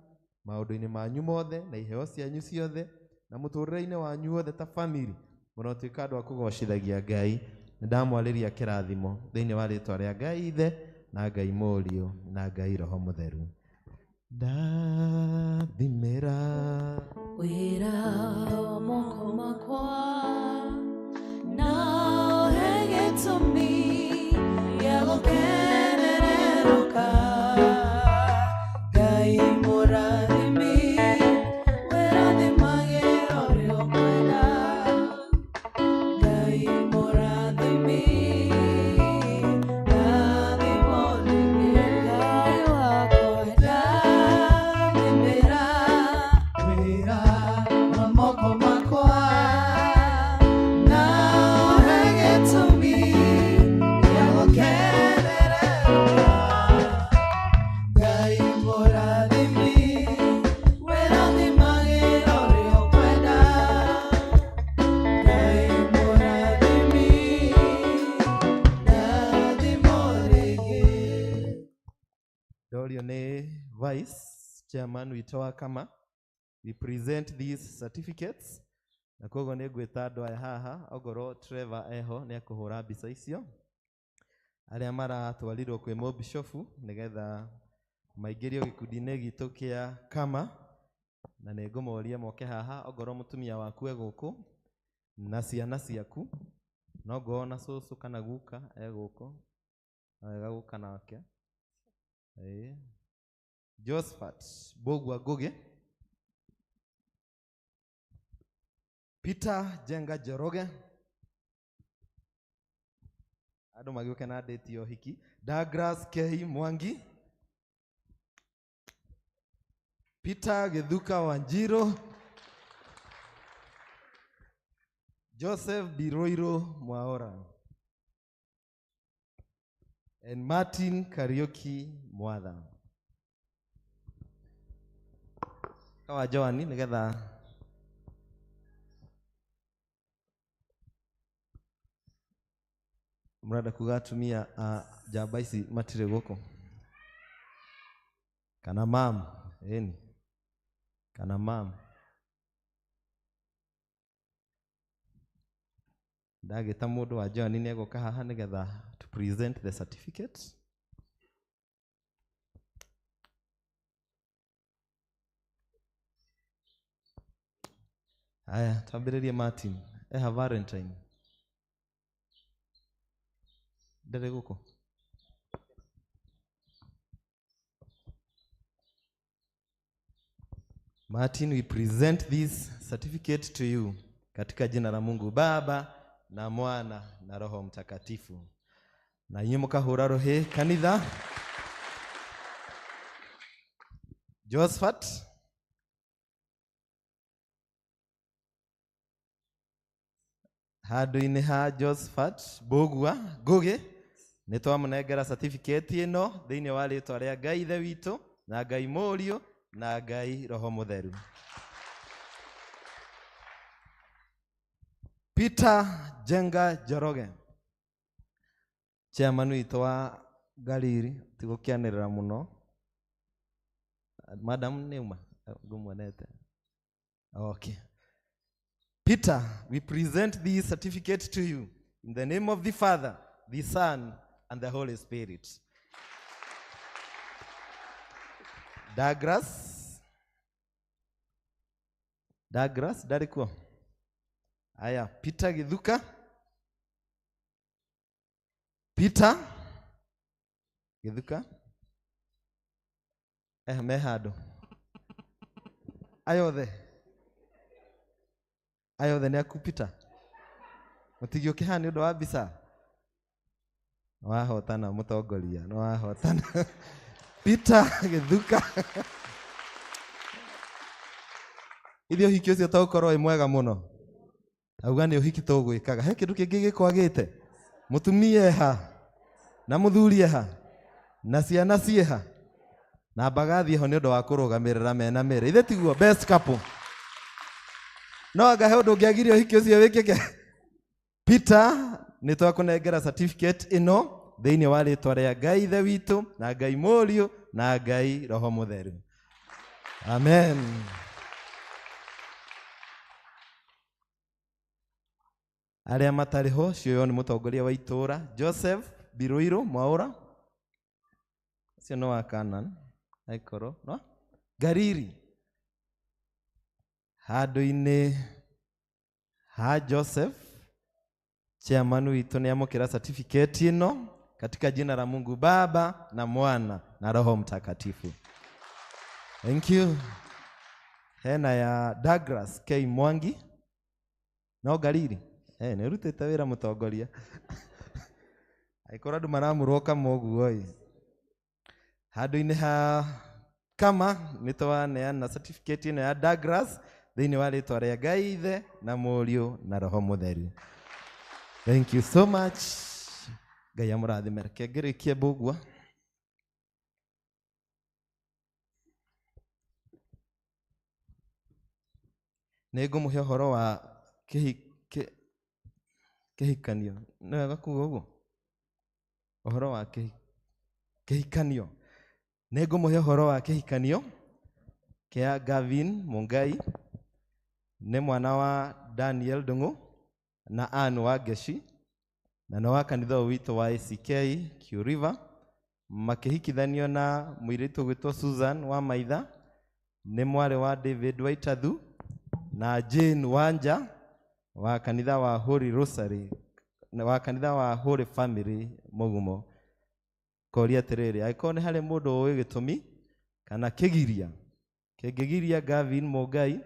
maũndũ-inĩ manyu mothe na iheo cianyu ciothe na mũtũrĩre-inĩ wanyu wothe ta bamĩrĩ, mũrotuĩka andũ a kũgocithagia Ngai. Nĩ ndamwarĩria kĩrathimo thĩinĩ wa rĩtwa rĩa Ngai Ithe na Ngai Mũriũ na Ngai Roho Mũtheru. Ndathimĩra wĩra wa moko makwa na ũhe gĩtũmi gĩa gũkenererũka. Ndorio nĩ vice chairman witũ wa Kama. We present these certificates na koguo nĩ ngwĩta andũ aya haha, ongorwo Trevor eho nĩ ekũhũra mbica icio, arĩa maratwarirwo kwĩ mũbishofu nĩgetha maingĩrio gĩkundi-inĩ gitũ kĩa Kama, na nĩ ngũmoria moke haha, ongorwo mũtumia waku e gũkũ na ciana ciaku, no ngorwo na cũcũ kana guka e gũkũ, no wega gũka nake. Ĩĩ. Josephat Mbũgua Ngũgĩ, Peter Njenga Njoroge, andũ magĩũke na ndĩti ya ũhiki, Douglas K Mwangi, Peter Githuka Wanjiru, Joseph Biroiro Mwaora, and Martin Kariuki Mwatha. Kawa Joani nigetha murenda kuga atumia a njamba ici matirĩ gũkũ, kana mam, ĩni, kana mam. Ndagĩta mũndũ wa Joani nĩ egũka haha nĩgetha to present the certificate. Aya, twambĩrĩrie Martin. Eha Valentine. Ndarĩ gũkũ. Martin, we present this certificate to you katika jina la Mungu Baba na Mwana na Roho Mtakatifu. Na inyuĩ mũkahũra rũhĩ kanitha. Josephat handũ-inĩ ha Josephat Mbũgua Ngũgĩ nĩ twamũnengera certificate ĩno thĩinĩ wa rĩtwa rĩa Ngai Ithe witũ na Ngai Mũriũ na Ngai Roho Mũtheru. Peter Njenga Njoroge, chairman witũ wa Galili, tigũkĩanĩrĩra mũno. Madam nĩ uma ngũmuonete. Okay. Peter, we present this certificate to you in the name of the Father, the Son, and the Holy Spirit. Douglas. Douglas, ndarĩ kuo? Aya, Peter Githuka. Peter Githuka. Me handũ. Aya othe. Aya othe nĩ aku Peter. Mũtigĩũke haha nĩ ũndũ wa mbica. Nĩwahotana mũtongoria, nĩwahotana. Peter Githuka. Ithuĩ ũhiki ũcio tũgũkorwo wĩ mwega mũno. Auga nĩ ũhiki tũgwĩkaga. He kĩndũ kĩngĩ gĩkwagĩte? Mũtumia eha na mũthuri eha na ciana ciĩha na mbagathiĩ ho nĩ ũndũ wa kũrũgamĩrĩra mena mĩrĩ. Ithe tiguo best couple. No anga he ũndũ ũngĩagiria ũhiki ũcio wĩkĩke. Peter, nĩ twakũnengera certificate ĩno thĩinĩ wa rĩtwa rĩa Ngai Ithe witũ na Ngai Mũriũ na Ngai Roho Mũtheru. Amen. Arĩa matarĩ ho cioywo nĩ mũtongoria wa itũũra Joseph Biroiro Mwaura, ũcio nĩ wa Canaan aikorwo no Galili. Handũ-inĩ ha Joseph, chairman witũ nĩ amũkĩra certificate ĩno katika jina la Mungu Baba na Mwana na Roho Mtakatifu. Thank you. Hena ya Douglas K Mwangi no Galili. Nĩ ũrutĩte wĩra mũtongoria. Angĩkorwo andũ maramũrwo kama ũguo ĩ. Handũ-inĩ ha Kama nĩ twaneana certificate ĩno ya Douglas thĩinĩ wa rĩtwa rĩa Ngai Ithe na Mũriũ na Roho Mũtheru. Thank you so much. Ngai amũrathime. Reke ngĩrĩkie Mbũgua. Nĩ ngũmũhe ũhoro wa kĩhikanio. Nĩ wega kuga ũguo? Ũhoro wa kĩhikanio. Nĩ ngũmũhe ũhoro wa kĩhikanio kĩa Gavin Mungai, nĩ mwana wa Daniel Ndung'u na Ann wa Ngeshi, na nĩ wa kanitha ũyũ witũ wa ACK Q River, makĩhikithanio na mũirĩtu ũgwĩtwo Susan wa Maitha, nĩ mwarĩ wa David Waitathu na Jane Wanja wa kanitha wa Holy Rosary, wa kanitha wa Holy Family Mugumo. Koria atĩrĩrĩ, angĩkorwo nĩ harĩ mũndũ ũĩ gĩtũmi kana kĩgiria kĩngĩgiria Gavin Mungai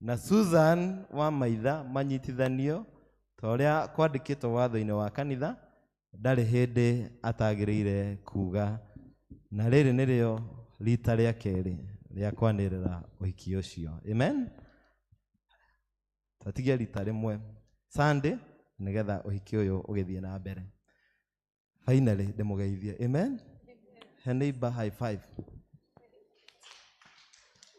na Susan wa Maitha manyitithanio ta ũrĩa kwandĩkĩtwo watho-inĩ wa kanitha, ndarĩ hĩndĩ atagĩrĩire kuga, na rĩrĩ nĩrĩo rita rĩa kerĩ rĩa kwanĩrĩra ũhiki ũcio. Amen. Twatigia rita rĩmwe Sunday nĩgetha ũhiki ũyũ ũgĩthiĩ na mbere. Finally ndĩmũgeithie. Amen. He neighbor high five.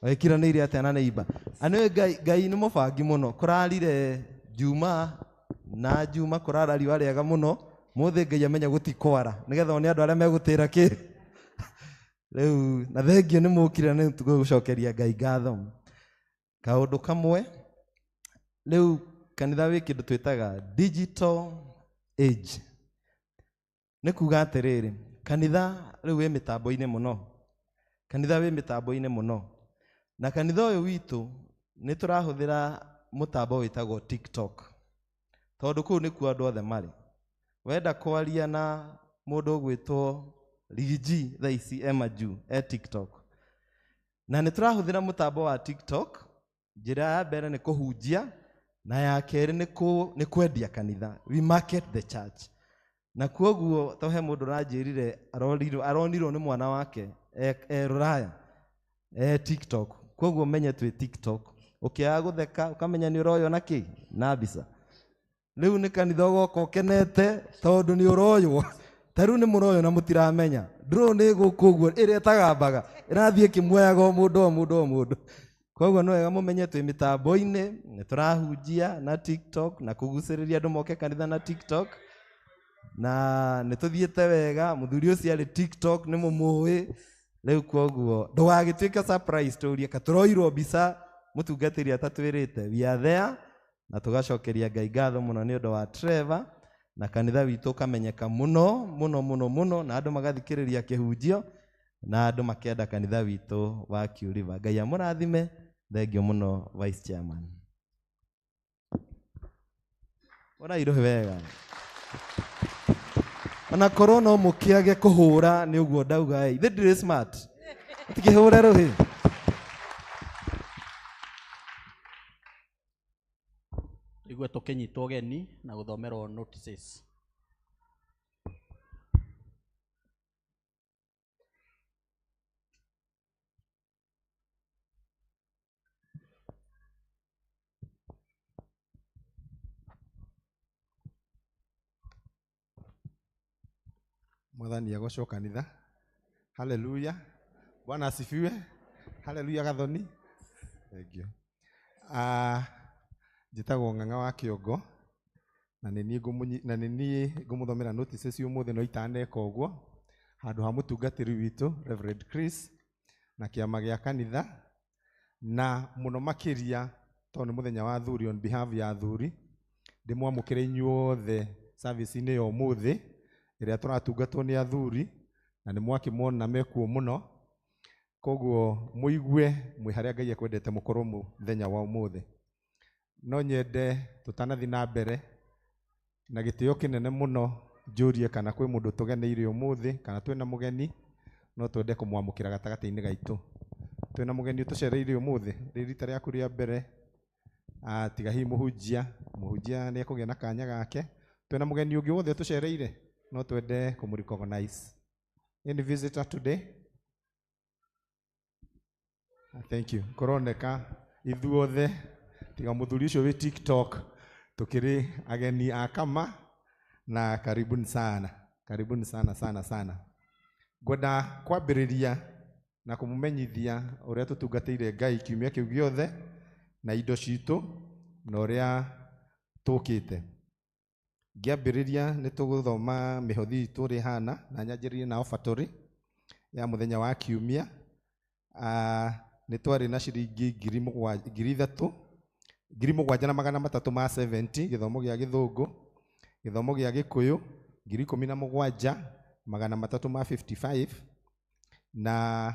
Wĩkiranĩire atĩa na neighbor? Anĩwe Ngai nĩ mũbangi mũno. Kũrarire Juma na Juma kũrara riũa rĩega mũno. Mũthĩ Ngai amenya gũtikwara nĩgetha one andũ arĩa megũtĩra kĩ. Rĩu na thengio nĩ mũkire nĩ tũgũcokeria Ngai ngatho. Kaũndũ kamwe rĩu kanitha wĩ kĩndũ twĩtaga digital age. Nĩ kuga atĩrĩrĩ, kanitha rĩu wĩ mĩtambo-inĩ mũno. Kanitha wĩ mĩtambo-inĩ mũno. Na kanitha ũyũ witũ nĩ tũrahũthĩra mũtambo wĩtagwo TikTok. Tondũ kũu nĩkuo andũ othe marĩ. Wenda kwaria na mũndũ ũgwĩtwo Rigiji thaa ici e majuu e TikTok. Na nĩ tũrahũthĩra mũtambo wa TikTok. Njĩra ya mbere nĩ kũhunjia na ya kerĩ nĩ kwendia kanitha. We market the church. Na kwoguo to he mũndũ ũranjĩrire aronirwo nĩ mwana wake e rũraya e TikTok. Kwoguo menye twĩ TikTok. Ũkĩaga gũtheka ũkamenya nĩ ũroywo na kĩ na mbica. Rĩu nĩ kanitha ũgoka ũkenete tondũ nĩ ũroywo. Ta rĩu nĩ mũroywo na mũtiramenya. Drone nĩ gũkũ ũguo ĩrĩa ĩtagambaga ĩrathiĩ ĩkĩmuoyaga o mũndũ o mũndũ o mũndũ. Kwoguo nĩ wega mũmenye twĩ mĩtambo-inĩ, nĩ tũrahunjia na TikTok na kũgucĩrĩria andũ moke kanitha na TikTok. Na nĩ tũthiĩte wega, mũthuri ũcio arĩ TikTok nĩ mũmũĩ. Rĩu kwoguo ndũgagĩtuĩke surprise tũrie ka tũroirwo mbica mũtungatĩri atatwĩrĩte. We are there na tũgacokeria Ngai ngatho mũno nĩ ũndũ wa Trevor na kanitha witũ ũkamenyeka mũno mũno mũno mũno na andũ magathikĩrĩria kĩhunjio na andũ makenda kanitha witũ wa Q River. Ngai amũrathime. Thengio mũno Vice Chairman. Ũrairũhe wega. Ona korwo no mũkĩage kũhũra nĩ ũguo ndauga ĩ. Ithe ndirĩ smart. Tikĩhũre rũhĩ. Tũigue tũkĩnyitwo ũgeni na gũthomerwo notices. Mwathani agocwo kanitha. Haleluya. Bwana asifiwe. Haleluya gathoni. Thank you. Njĩtagwo Ng'ang'a wa Kĩongo na nĩ niĩ ngũmũthomera notices ũmũthĩ no itaneka ũguo handũ ha mũtungatĩri witũ Reverend Chris na kĩama gĩa kanitha na mũno makĩria tondũ nĩ mũthenya wa athuri, on behalf ya athuri ndĩmwamũkĩre inyuothe service-inĩ ya ũmũthĩ ĩrĩa tũratungatwo nĩ athuri na nĩ mwakĩmona mekuo mũno. Koguo mũigue mwĩ harĩa Ngai ekwendete mũkorwo mũthenya wa ũmũthĩ. No nyende tũtanathiĩ na mbere na gĩtĩo kĩnene mũno njũrie kana kwĩ mũndũ tũgeneire ũmũthĩ kana twĩna mũgeni no twende kũmwamũkĩra gatagatĩ-inĩ gaitũ. Twĩna mũgeni ũtũcereire ũmũthĩ rĩ rita rĩaku rĩa mbere, tiga hihi mũhunjia nĩ ekũgĩa na kanya gake. Twĩna mũgeni ũngĩ wothe ũtũcereire no twende kũmũ-recognize. Any visitor today? Thank you. Kũroneka ithuothe tiga mũthuri ũcio wĩ TikTok tukiri ageni a kama na karibuni sana. Karibuni sana sana sana. Ngwenda kwambĩrĩria na kũmũmenyithia ũrĩa tũtungatĩire Ngai kiumia kĩu gĩothe na indo citũ na ũrĩa tũkĩte. Ngĩambĩrĩria nĩ tũgũthoma mĩhothi itũ ũrĩa ĩhana na nyanjĩrĩrie na offertory Ya mũthenya wa kiumia, nĩ twarĩ na ciringi 3,000, 7,370 gĩthomo gĩa gĩthũngũ, gĩthomo gĩa gĩkũyũ 17,355, na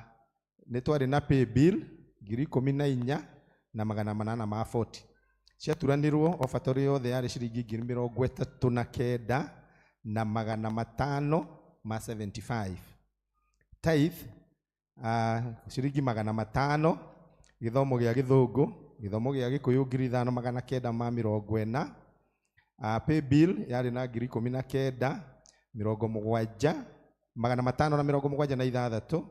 nĩ twarĩ na pay bill 14,840. Ciaturanĩrwo offertory yothe yarĩ ciringi 39,575. Tithe ciringi 500, gĩthomo gĩa gĩthũngũ, gĩthomo gĩa gĩkũyũ 5,940. Pay bill yarĩ na 19,070, 576,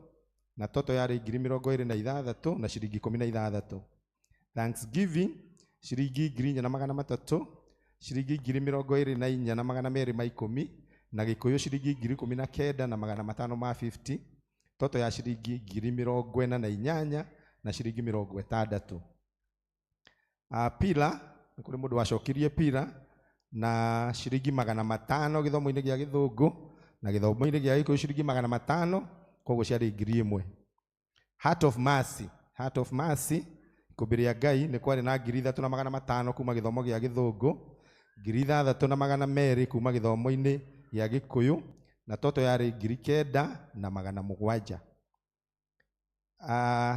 na toto yarĩ 26,000 na ciringi 16. Thanksgiving ciringi 4,300, ciringi 24,210, na gĩkũyũ ciringi 19,550, toto ya ciringi 48,000 na ciringi 60. Pila nĩ kũrĩ mũndũ wacokirie pila na ciringi 500 gĩthomo-inĩ gĩa gĩthũngũ na gĩthomo-inĩ gĩa gĩkũyũ ciringi 500, koguo ciarĩ 1,000. Heart of Mercy, Heart of Mercy ikũmbĩ rĩa Ngai nĩ kwarĩ na 3,500 kuma gĩthomo gĩa gĩthũngũ, 6,200 kuma gĩthomo-inĩ gĩa gĩkũyũ, na toto yarĩ 9,700.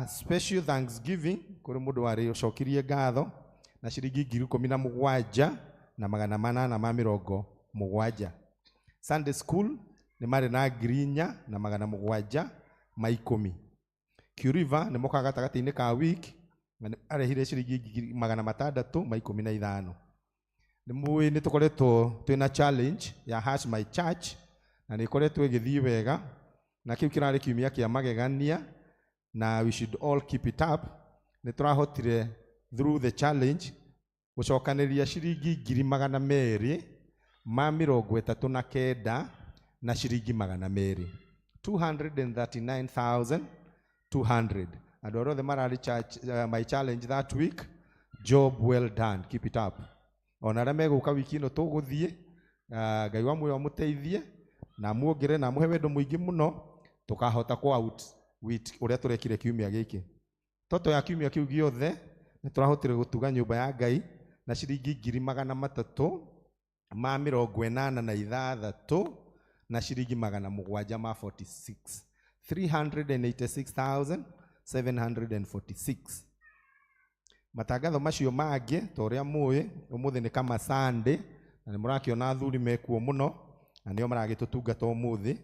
Special Thanksgiving kũrĩ mũndũ warĩ ũcokirie ngatho na ciringi 17,870. Sunday school nĩ marĩ na 4,710. Curiva nĩ mokaga gatagatĩ-inĩ ka week na nĩ arehire ciringi 615. Nĩ mũĩ nĩ tũkoretwo twĩna challenge ya Hash My Church na nĩ ĩkoretwo ĩgĩthiĩ wega, na kĩu kĩrarĩ kiumia kĩa magegania na we should all keep it up. Nĩ tũrahotire through the challenge gũcokanĩria ciringi 239,200 na ciringi 200, 239,200. Andũ arĩa othe mararĩ church, my challenge that week, job well done, keep it up. Ona arĩa megũka wiki ĩno tũgũthiĩ, Ngai wa muoyo amũteithie na muongere na amũhe wendo mũingĩ mũno, tũkahota kũ out with ũrĩa tũrekire kiumia gĩkĩ. Toto ya kiumia kĩu gĩothe nĩ tũrahotire gũtuga nyũmba ya Ngai na ciringi 386,386 na ciringi 746, 386,746. Matangatho macio mangĩ ta ũrĩa mũĩ, ũmũthĩ nĩ kama Sunday na nĩ mũrakĩona athuri mekuo mũno na nĩo maragĩtũtungata ũmũthĩ.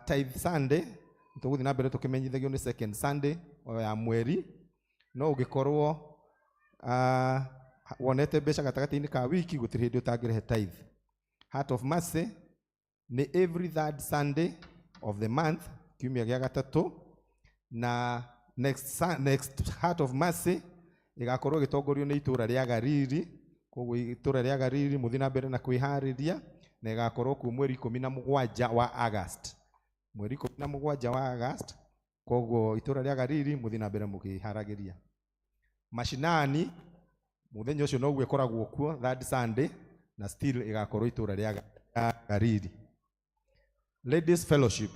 Tithe Sunday tũgũthiĩ na mbere tũkĩmenyithagio nĩ second Sunday o ya mweri, no ũngĩkorwo wonete mbeca gatagatĩ-inĩ ka wiki gũtirĩ hĩndĩ ũtangĩrehe tithe. Heart of Mercy nĩ every third Sunday of the month, kiumia gĩa gatatũ, na next Heart of Mercy ĩgakorwo ĩgĩtongorio nĩ itũra rĩa Gariri. Koguo itũra rĩa Gariri mũthiĩ na mbere na kwĩharĩria, na ĩgakorwo kuo mweri 17 wa August. Mweri 17 wa August, koguo itũra rĩa Gariri mũthiĩ na mbere mũkĩharagĩria. Mashinani mũthenya ũcio noguo ĩkoragwo kuo third Sunday, na still ĩgakorwo itũra rĩa Gariri. Ladies Fellowship,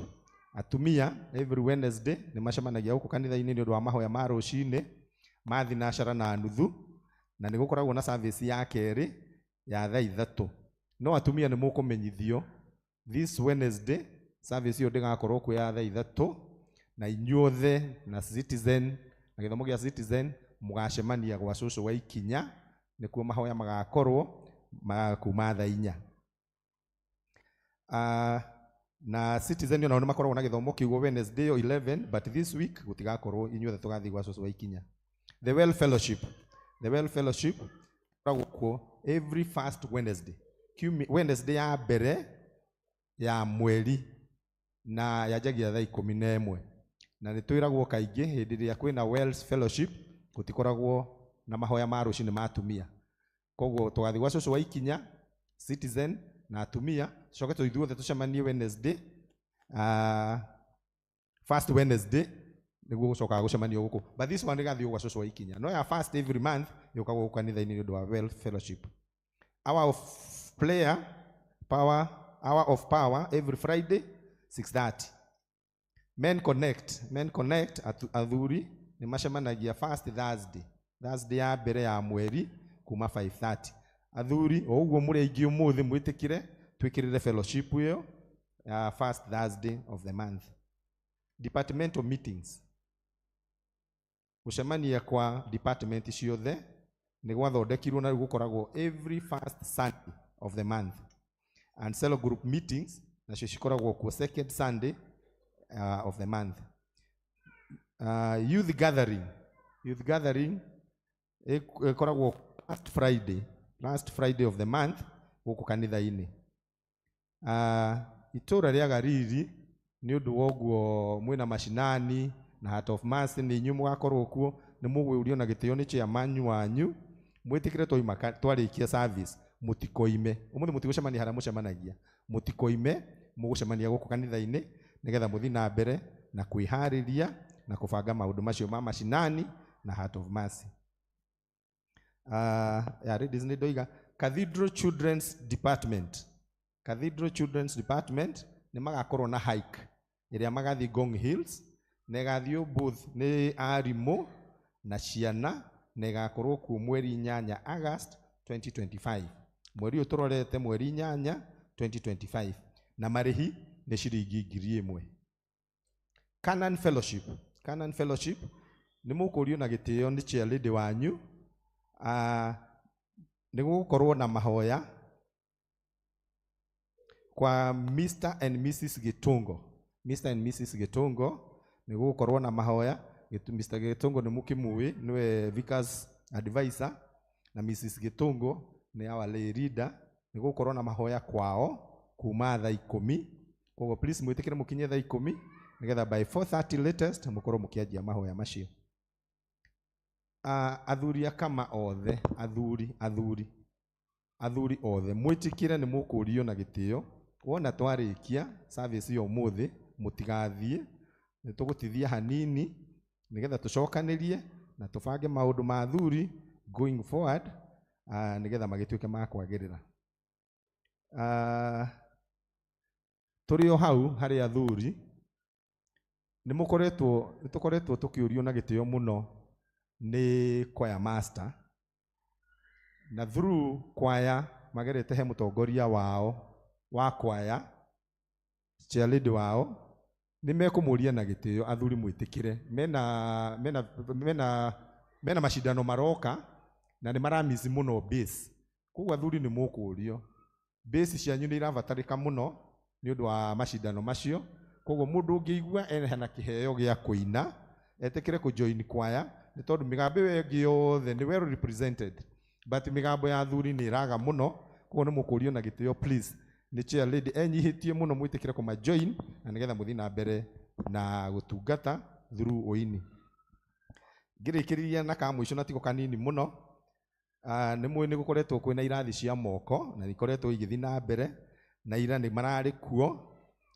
atumia every Wednesday nĩ macemanagia gũkũ kanitha-inĩ nĩ ũndũ wa mahoya ma rũcinĩ ma thinacara na nuthu, na nĩ gũkoragwo na service ya kerĩ ya thaa 3. No atumia nĩ mũkũmenyithio this Wednesday service ĩyo ndĩgakorwo kuo ya thaa 3, na inyuothe na Citizen na gĩthomo gĩa Citizen mũgacemania gwa cũcũ wa ikinya, nĩkuo mahoya magakorwo kuma thaa 4. Na Citizen onao nĩ makoragwo na gĩthomo kĩu Wednesday 11, but this week gũtigakorwo, inyuothe tũgathiĩ gwa cũcũ wa ikinya. The Well Fellowship, The Well Fellowship ĩkoragwo kuo every first Wednesday, Wednesday ya mbere ya mweri, na yanjagia thaa 11. Na nĩ twĩragwo kaingĩ hĩndĩ ĩrĩa kwĩna Wells Fellowship gũtikoragwo na mahoya ma rũcinĩ ma atumia. Koguo tũgathiĩ gwa cũcũ wa ikinya, Citizen na atumia, tucoke tũithuothe tũcemanie Wednesday, first Wednesday nĩguo gũcokaga gũcemanio gũkũ. But this one ĩgathiĩ gwa cũcũ wa ikinya. No ya first every month yũkaga gũkũ kanitha-inĩ nĩ ũndũ wa Well Fellowship. Hour of prayer, power, hour of power every Friday 6:30. Men Connect, Men Connect athuri nĩ macemanagia first Thursday, Thursday ya mbere ya mweri kuma 5:30. Athuri o ũguo mũrĩ aingĩ ũmũthĩ mwĩtĩkĩre twĩkĩrĩre fellowship ĩyo ya first Thursday of the month. Departmental meetings, gũcemania kwa department ciothe nĩ gwathondekirwo na rĩu gũkoragwo every first Sunday of the month. And cell group meetings nacio cikoragwo kuo second Sunday of the month. Youth gathering, youth gathering ĩkoragwo last Friday, last Friday of the month gũkũ kanitha-inĩ. Itũra rĩa Gariri nĩ ũndũ wa ũguo mwĩna mashinani na Heart of Mercy nĩ inyuĩ mũgakorwo kuo, nĩ mũgũũrio na gĩtĩo nĩ chairman wanyu mwĩtĩkĩre twaima twarĩkia service mũtikoime. Ũmũthĩ mũtigũcemania harĩa mũcemanagia, mũtikoime, mũgũcemania gũkũ kanitha-inĩ nĩgetha mũthiĩ na mbere na kwĩharĩria na kũbanga maũndũ macio ma mashinani na Heart of Mercy. Ya ladies nĩ ndoiga. Cathedral Children's Department, Cathedral Children's Department nĩ magakorwo na hike ĩrĩa magathiĩ Ngong Hills, na ĩgathiĩ both nĩ arimũ na ciana, na ĩgakorwo kuo mweri 8 August 2025, mweri ũyũ tũrorete, mweri 8 2025, na marĩhi nĩ ciringi 1,000. Canaan Fellowship, Canaan Fellowship nĩ mũkũrio na gĩtĩo nĩ chair lady wanyu, nĩ gũgũkorwo na mahoya kwa Mr and Mrs Gitungo. Mr and Mrs Gitungo nĩ gũgũkorwo na mahoya. Mr Gitungo nĩ mũkĩmũĩ, nĩwe Vicar's advisor, na Mrs Gitungo nĩ our lay leader. Nĩ gũgũkorwo na mahoya kwao kuma thaa 10. Koguo please mwĩtĩkĩre mũkinye thaa 10 nĩgetha by 4:30 latest mũkorwo mũkĩanjia mahoya macio. Athuri akama othe, athuri, athuri, athuri othe mwĩtĩkĩre nĩ mũkũrio na gĩtĩo. Wona twarĩkia service ya ũmũthĩ mũtigathiĩ, nĩ tũgũtithia hanini nĩgetha tũcokanĩrie na tũbange maũndũ ma athuri going forward, nĩgetha magĩtuĩke ma kwagĩrĩra. Tũrĩ o hau harĩ athuri, nĩ mũkoretwo, nĩ tũkoretwo tũkĩũrio na gĩtĩo mũno nĩ choir master, na through choir magerete he mũtongoria wao wa choir, chair lady wao, nĩ mekũmũria na gĩtĩo athuri mwĩtĩkĩre. Mena macindano maroka na nĩ maramisi mũno base. Koguo athuri nĩ mũkũrio, base cianyu nĩ irabatarĩka mũno nĩ ũndũ wa macindano macio. Koguo mũndũ ũngĩigua ena kĩheo gĩa kũina etĩkĩre kũjoin choir, nĩ tondũ mĩgambo ĩyo ĩngĩ yothe nĩ well represented, but mĩgambo ya athuri nĩ ĩraga mũno. Koguo nĩ mũkũrio na gĩtĩo please, nĩ chair lady enyihĩtie mũno, mwĩtĩkĩre kũma join na nĩgetha mũthiĩ na mbere na gũtungata through ũini. Ngĩrĩkĩrĩria na ka mũico na tiko kanini mũno, nĩ mũĩ nĩ gũkoretwo kwĩna irathi cia moko na ikoretwo igĩthiĩ na mbere, na ira nĩ mararĩ kuo,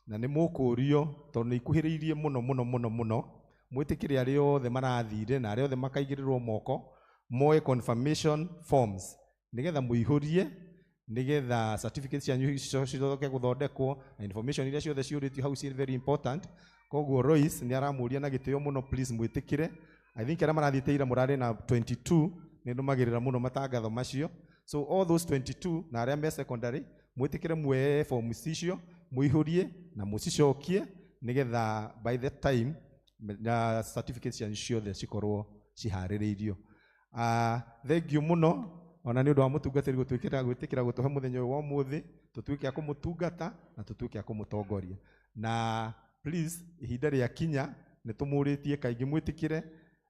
na nĩ mũkũrio tondũ nĩ ikuhĩrĩirie mũno mũno mũno mũno. Mwĩtĩkĩre arĩa othe marathire na arĩa othe makaigĩrĩrwo moko moe confirmation forms nĩgetha mũihũrie, nĩgetha certificates cianyu cicoke gũthondekwo na information iria ciothe ciũrĩtio hau ci very important. Koguo Royce nĩ aramũria na gĩtĩo mũno, please mwĩtĩkĩre. I think arĩa marathiĩte ira mũrarĩ na 22, nĩ ndũmagĩrĩra mũno matangatho macio. So all those 22 na arĩa me secondary mwĩtĩkĩre muoe forms icio mũihũrie na mũcicokie nĩgetha by the time na certificates cianyu ciothe cikorwo ciharĩrĩirio. Thank you mũno ona nĩ ũndũ wa mũtungatĩri gwĩtĩkĩra gũtũhe mũthenya ũyũ wa ũmũthĩ, tũtuĩke a kũmũtungata na tũtuĩke a kũmũtongoria. Na please ihinda rĩa kinya nĩ tũmũrĩtie kaingĩ mwĩtĩkĩre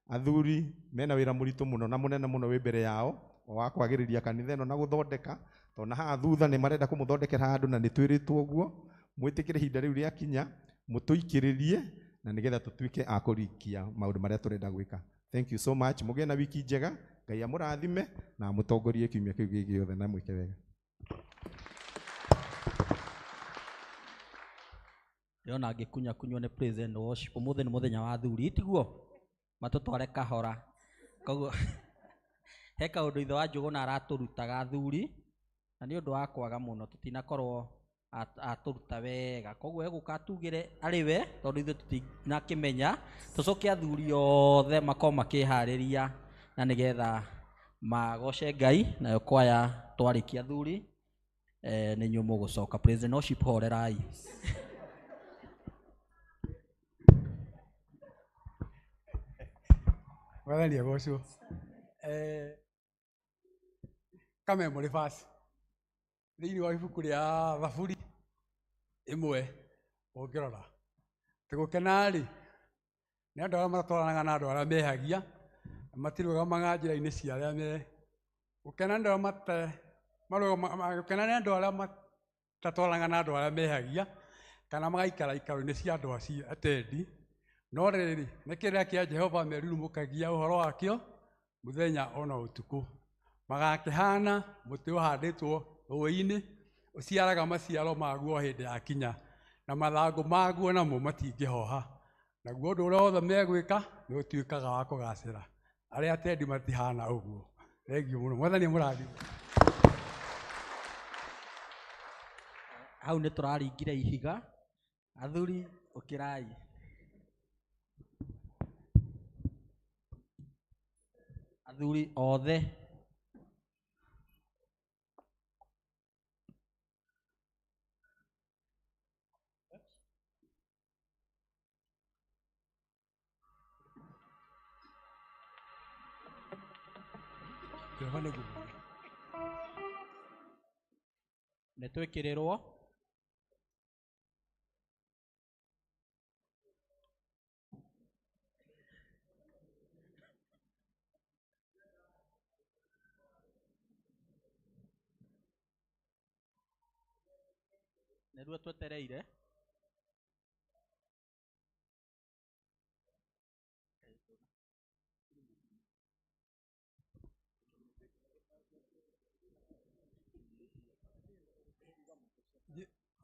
athuri mena wĩra mũritũ mũno na mũnene mũno wĩ mbere yao wa kwagĩrĩria kanitha ĩno na gũthondeka, tondũ na haha thutha nĩ marenda kũmũthondekera handũ na nĩ twĩrĩtwo ũguo. Mwĩtĩkĩre ihinda rĩu rĩa kinya mũtũikĩrĩrie na nĩgetha tũtuĩke a kũrikia maũndũ marĩa tũrenda gwĩka. Thank you so much. Mũgĩe na wiki njega, Ngai amũrathime na amũtongorie kiumia kĩu gĩ gĩothe na mwĩke wega. Ndĩrona ngĩkunya kunywo nĩ praise and worship. Ũmũthĩ nĩ mũthenya wa athuri, tiguo? Matũtware kahora. Koguo he kaũndũ ithe wa Njũgũna aratũrutaga athuri, na nĩ ũndũ wa kwaga mũno tũtinakorwo Atũruta wega koguo egũka atugĩre arĩ we tondũ ithuĩ tũtinakĩmenya tũcoke athuri othe makorwo makĩharĩria na nĩgetha magoce Ngai nayo kwaya twarĩkia athuri nĩ inyuĩ mũgũcoka. Praise and worship horerai. Mwathani agocwo. Ka memory verse thĩinĩ wa ibuku rĩa Thaburi ĩmwe ũngĩrora atĩ gũkena-rĩ nĩ andũ arĩa matatwaranaga na andũ arĩa mehagia na matirũgamaga njĩra-inĩ cia arĩa me gũkena nĩ andũ arĩa gũkena nĩ andũ arĩa matatwaranaga na andũ arĩa mehagia kana magaikara ikaro-inĩ cia andũ acio atendi no rĩrĩ nĩ kĩrĩra kĩa Jehova merurumũkagia ũhoro wakĩo mũthenya ona ũtukũ magakĩhana mũtĩ ũhandĩtwo rũĩ-inĩ ũciaraga maciaro maguo hĩndĩ ya kinya na mathangũ maguo namo matingĩhoha naguo ũndũ ũrĩa wothe megwĩka nĩ ũtuĩkaga wa kũgacĩra arĩa atendi matihana ũguo. Thengiũ mũno. Mwathani amũrathime. Hau nĩ tũraringire ihiga athuri ũkĩrai. Athuri othe Jehova nĩguo. Nĩ twĩkĩrĩrwo nĩruo twetereire.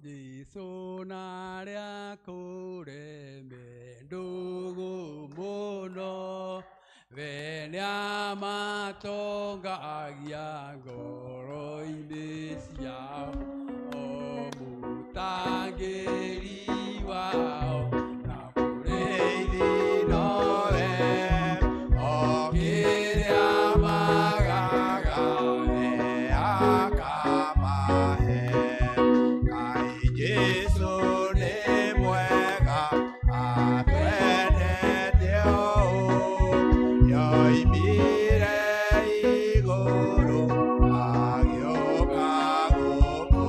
Jesu narĩa kũreme ndũgũ mũno we nĩamatongagia ngoro-inĩ ciao o mũtangĩri wao na mũrĩithi nowe o kĩrĩa magaga we akamahe. Jesu nĩ mwega atwendete ũũ yoimire igũrũ agĩũka gũkũ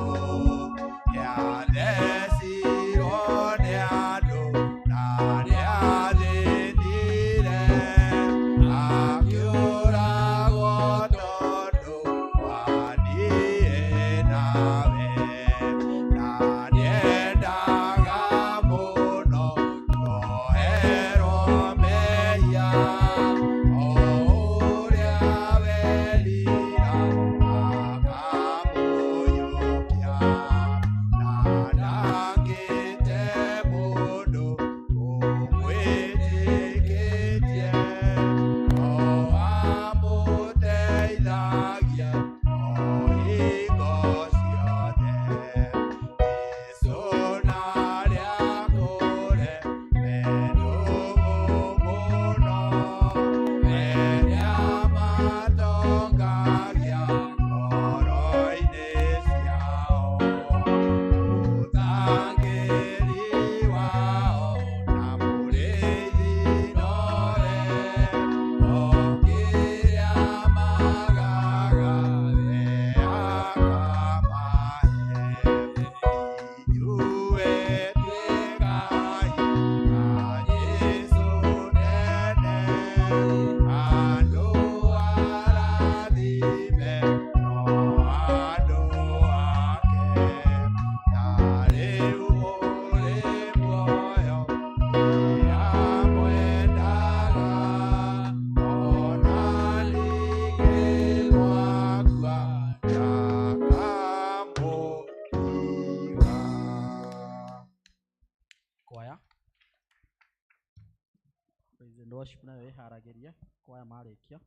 nĩathecirwo nĩ andũ na nĩathĩnire akĩũragwo tondũ wa niĩ nawe. Nĩendaga mũno njoherwo mehia o ũrĩa werira akamũiyũkia na ndangĩte mũndũ ũmwĩtĩkĩtie o amũteithagia o hingo ciothe. Kwaya Praise and worship nayo ĩharagĩrie kwaya marĩkia.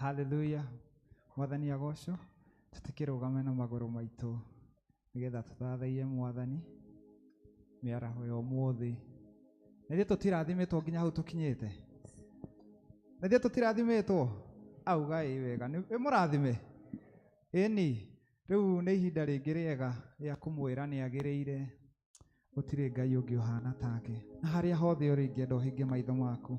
Haleluya. Mwathani agocwo. Tũtikĩrũgame na magũrũ maitũ nĩgetha tũthathaiye Mwathani mĩaraho ya ũmũthĩ. Na ithuĩ tũtirathimĩtwo nginya hau tũkinyĩte. Na ithuĩ tũtirathimĩtwo. Auga ĩ wega, nĩ mũrathime. Ĩni, rĩu nĩ ihinda rĩngĩ rĩega rĩa kũmwĩra nĩ agĩrĩire. Gũtirĩ Ngai ũngĩ ũhana take. Na harĩa hothe ũrĩ ingĩenda ũhinge maitho maku.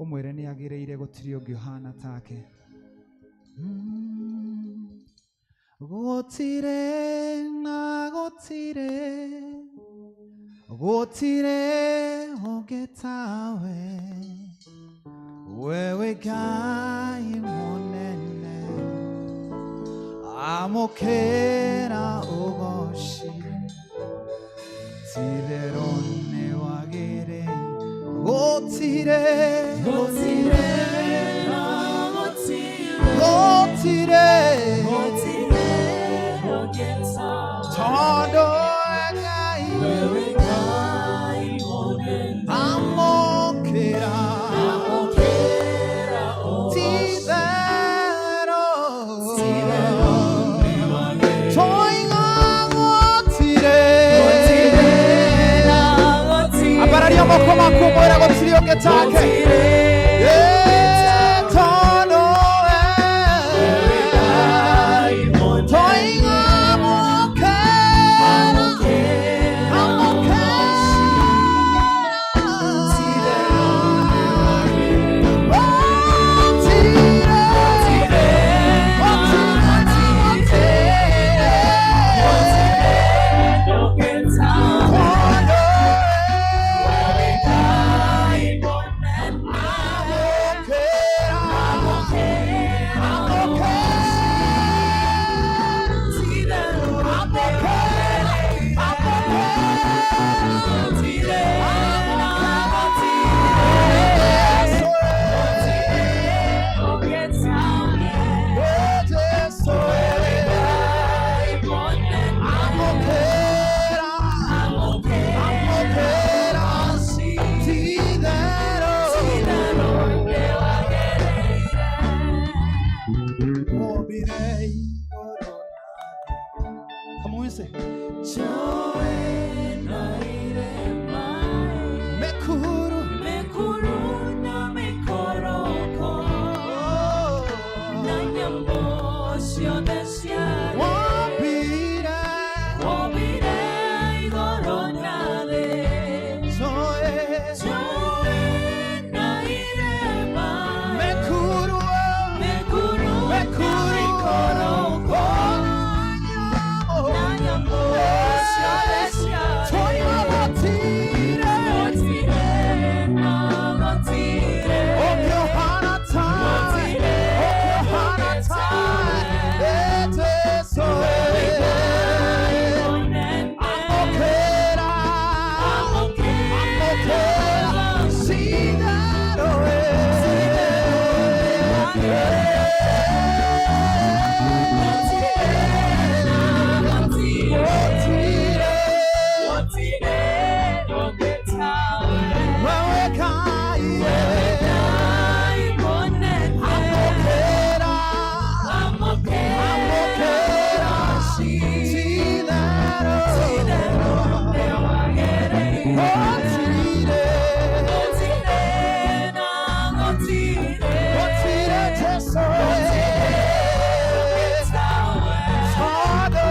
Ũmwĩre nĩ agĩrĩire, gũtirĩ ũngĩ ũhana take. Gũtirĩ na gũtirĩ, gũtirĩ ũngĩ tawe. Wewe Ngai mũnene, amũkĩra ũgoci. Ti-itherũ nĩ wagĩrĩire. Gũtirĩ, Gũtirĩ na gũtirĩ, gũtirĩ, gũtirĩ ũngĩ tawe. Tondũ Ngai, Wewe Ngai mũnene, amũkĩra, amũkĩra ũgoci. Ti-itherũ, Ti-itherũ nĩ wagĩrĩire. Toiga gũtirĩ, Gũtirĩ na gũtirĩ, ambararia moko maku ũmwĩre gũtirĩ ũngĩ take. Gũtirĩ Tondũ Wewe Ngai mũnene, toiga amũkĩra, amũkĩra ũgoci. Ti-itherũ nĩ wagĩrĩire. Gũtirĩ na gũtirĩ, gũtirĩ ũngĩ tawe. Wewe Ngai mũnene, amũkĩra ũgoci. Ti-itherũ nĩ wagĩrĩire. Gũtirĩ na gũtirĩ, gũtirĩ ũngĩ tawe. Wewe Ngai mũnene, amũkĩra ũgoci. Ti-itherũ nĩ wagĩrĩire. Come on, say. Joy na irema, Mekuru, mekuru na mekoroko, na nyambo ciothe ciarĩ. Wambire, Wombire igũrũ na thĩ. Joy, Joy na irema, Mekuru, mekuru na Mekuru, mekoroko, na nyambo ciothe ciarĩ. Toiga gũtirĩ, Gũtirĩ na gũtirĩ, ũngĩ ũhana tawe, gũtirĩ ũngĩ ũhana ũngĩ tawe, tawe. Jesũ, Wewe Ngai mũnene, amũkĩra, amũkĩra amũkĩra, ũgoci. ti-itherũ, Gũtirĩ na gũtirĩ, gũtirĩ, gũtirĩ ũngĩ tawe. wewe Ngai, Wewe Ngai mũnene, amũkĩra, amũkĩra amũkĩra, ũgoci. ti-itherũ, Ti-itherũ nĩ wagĩrĩire. gũtirĩ, Gũtirĩ na gũtirĩ, gũtirĩ Jesũ, gũtirĩ ũngĩ tawe. tondũ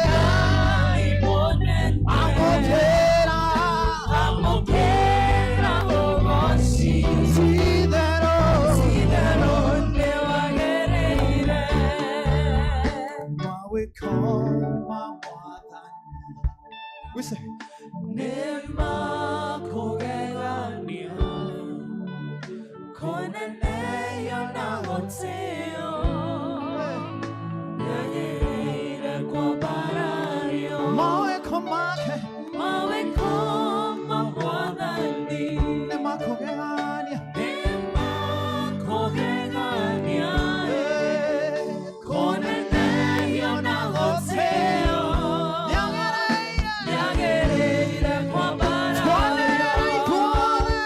Ngai mũnene, amũkĩra, amũkĩra ũgoci. ti-itherũ, Ti-itherũ nĩ wagĩrĩire. mawĩko ma Mwathani. We say, Nĩ makũgegania, kũneneio na gũtĩo, nĩagĩrĩire kwambarario. mawĩko make Mawĩko ma Mwathani nĩ makũgegania, nĩ makũgegania, kũneneio na gũtĩo, nĩagĩrĩire nĩagĩrĩire kwambarario. twanĩrĩra ithuothe.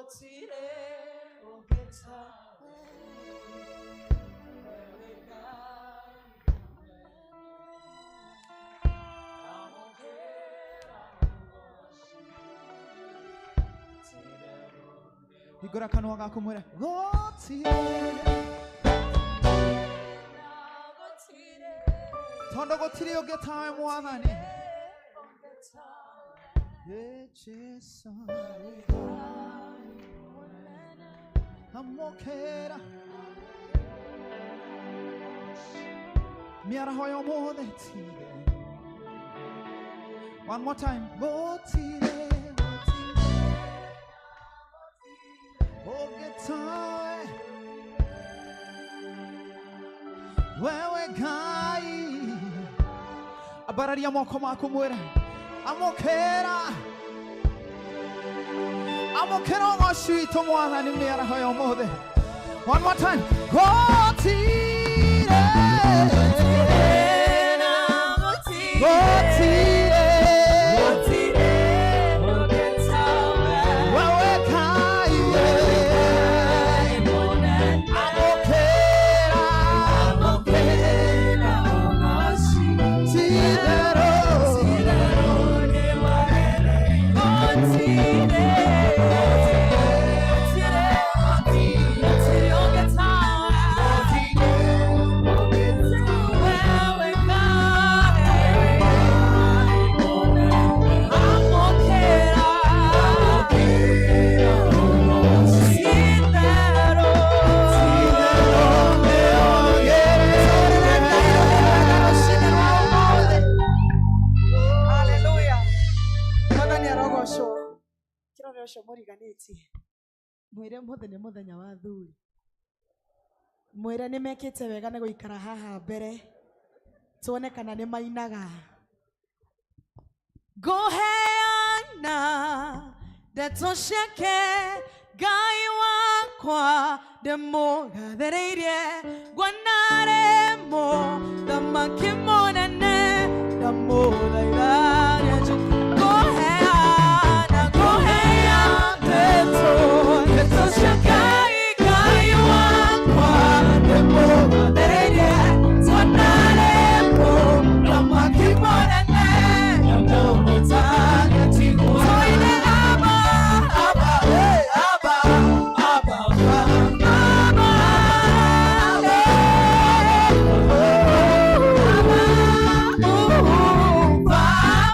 Gũtirĩ ũngĩ tawe, wewe Ngai amũkĩra ũgoci. Hingũra kanua gaku mwĩre gũtirĩ tondũ gũtirĩ ũngĩ tawe mwathani. Ye Jesu amũkĩra mĩaraho ya ũmũthĩ tirĩ. One more time. Gũtirĩ ũngĩ tawe wewe Ngai. Ambararia moko maku mwĩre amũkĩra amũkĩra ũgoci witũ mwathani mĩaraho ya ũmũthĩ. One more time. Gũtirĩ gũtirĩ wewe Ngai amũkĩra ti-itherũ. Haleluya. Mwathani arogocwo. Kĩrore ũcio mũriganĩtie. Mwĩre mũthĩ nĩ mũthenya wa athuri. Mwĩre nĩ mekĩte wega nĩ gũikara haha mbere. Tuone kana nĩ mainaga. Ngũheana ndeto ciake Ngai wakwa ndĩmũgathĩrĩirie ngwanarĩmo thamaki mũnene ndamũthaitha ngũheana ngũheana ndeto ndeto cia Ngai Ngai wakwa ndĩmũgathĩrĩirie ngwanarĩmo thamaki mũnene ndamũthaitha Toine Abba, Abba, hey, Abba, Abba, Abba, Abba, ooh, Father.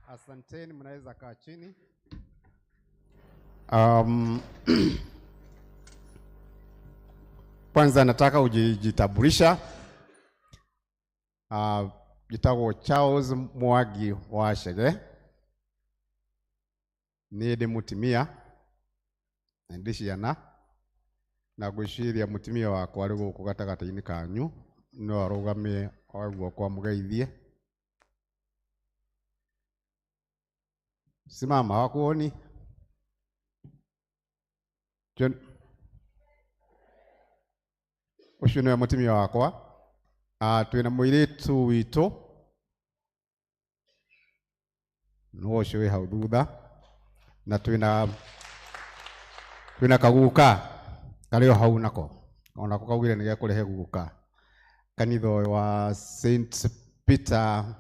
Asanteni, mnaweza kaa chini. Kwanza nataka ujitambulisha. Jitagwo Charles Mwagi Wachege. Ni ndi mutimia na ndi ciana na ngwiciria mutimia wakwa ari guku gatagati-ini kanyu no arugamie o guoko amugeithie. Simama, hawakuoni. John ucio niwe mutimia wakwa. Twina muiritu witu no ucio wi hau thutha, na twina kaguka kari o hau nako onako kaugire ni gekurehe guka kanitha ũyũ wa St Peter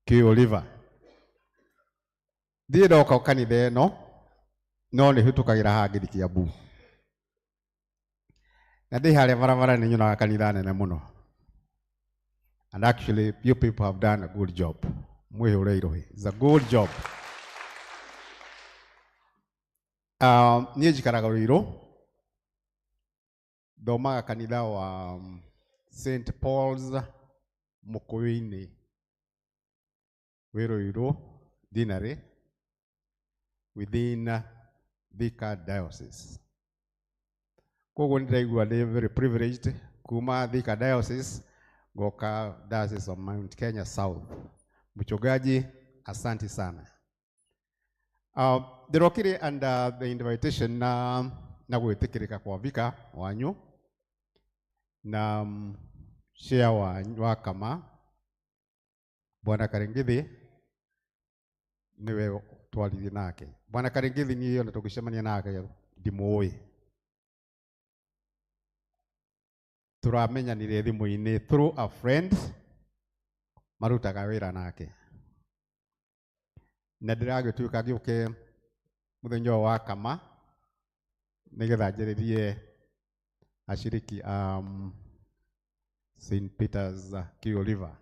Kiu River. Thiĩ ndoka kanitha ĩno no nĩ hĩtũkagĩra haha ngĩthiĩ Kiambu, na ndĩ harĩa barabara nĩ nyonaga kanitha nene mũno. And actually you people have done a good job. Mwĩhũre irohi. It's a good job. Niĩ njikaraga Ruiru, thomaga kanitha wa St Paul's Mũkũyũ-inĩ wĩ Ruiru Deanery within Thika Diocese. Koguo nĩndĩraigua ndĩ very privileged kuma Thika Diocese goka Diocese of Mount Kenya South. Mchungaji, asante sana. Ndĩrokire under the invitation na gwĩtĩkĩrĩka kwa vika wanyu na share wa kama Bwana Karingithi niwe twaririe nake. Bwana Karingithi niĩ ona tũngĩcemania nake ndimũĩ, turamenyanire thimũ-inĩ through a friend marutaga wĩra nake, na ndĩragĩtuĩka ngĩũke mũthenya ũyũ wa kama nĩgetha njarĩrie ashiriki St Peter's Kiu River.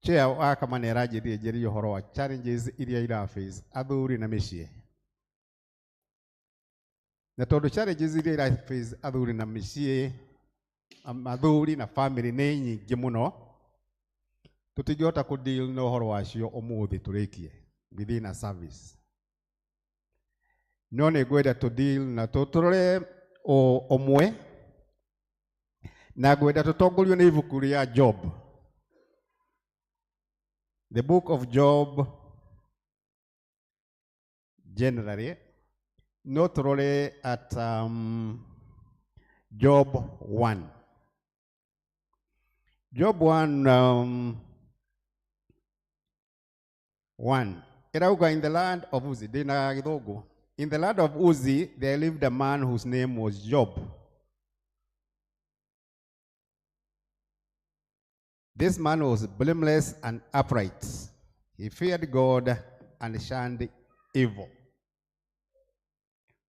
Chair wa kama nĩ aranjĩrire njarĩrie ũhoro wa challenges iria ira face athuri na mĩciĩ, na tondũ challenges iria ira face athuri na mĩciĩ athuri na family nĩ nyingĩ mũno tũtingĩhota kũ deal na ũhoro wacio ũmũthĩ tũrĩkie within a service. No nĩ ngwenda tũ deal na tũrore ũmwe na ngwenda tũtongorio nĩ ibuku rĩa Job. The book of Job generally, no tũrore at Job 1. Job 1, 1. Ĩrauga, in the land of Uzi, ndĩna gĩthũngũ. In the land of Uzi, there lived a man whose name was Job. This man was blameless and upright. He feared God and shunned evil.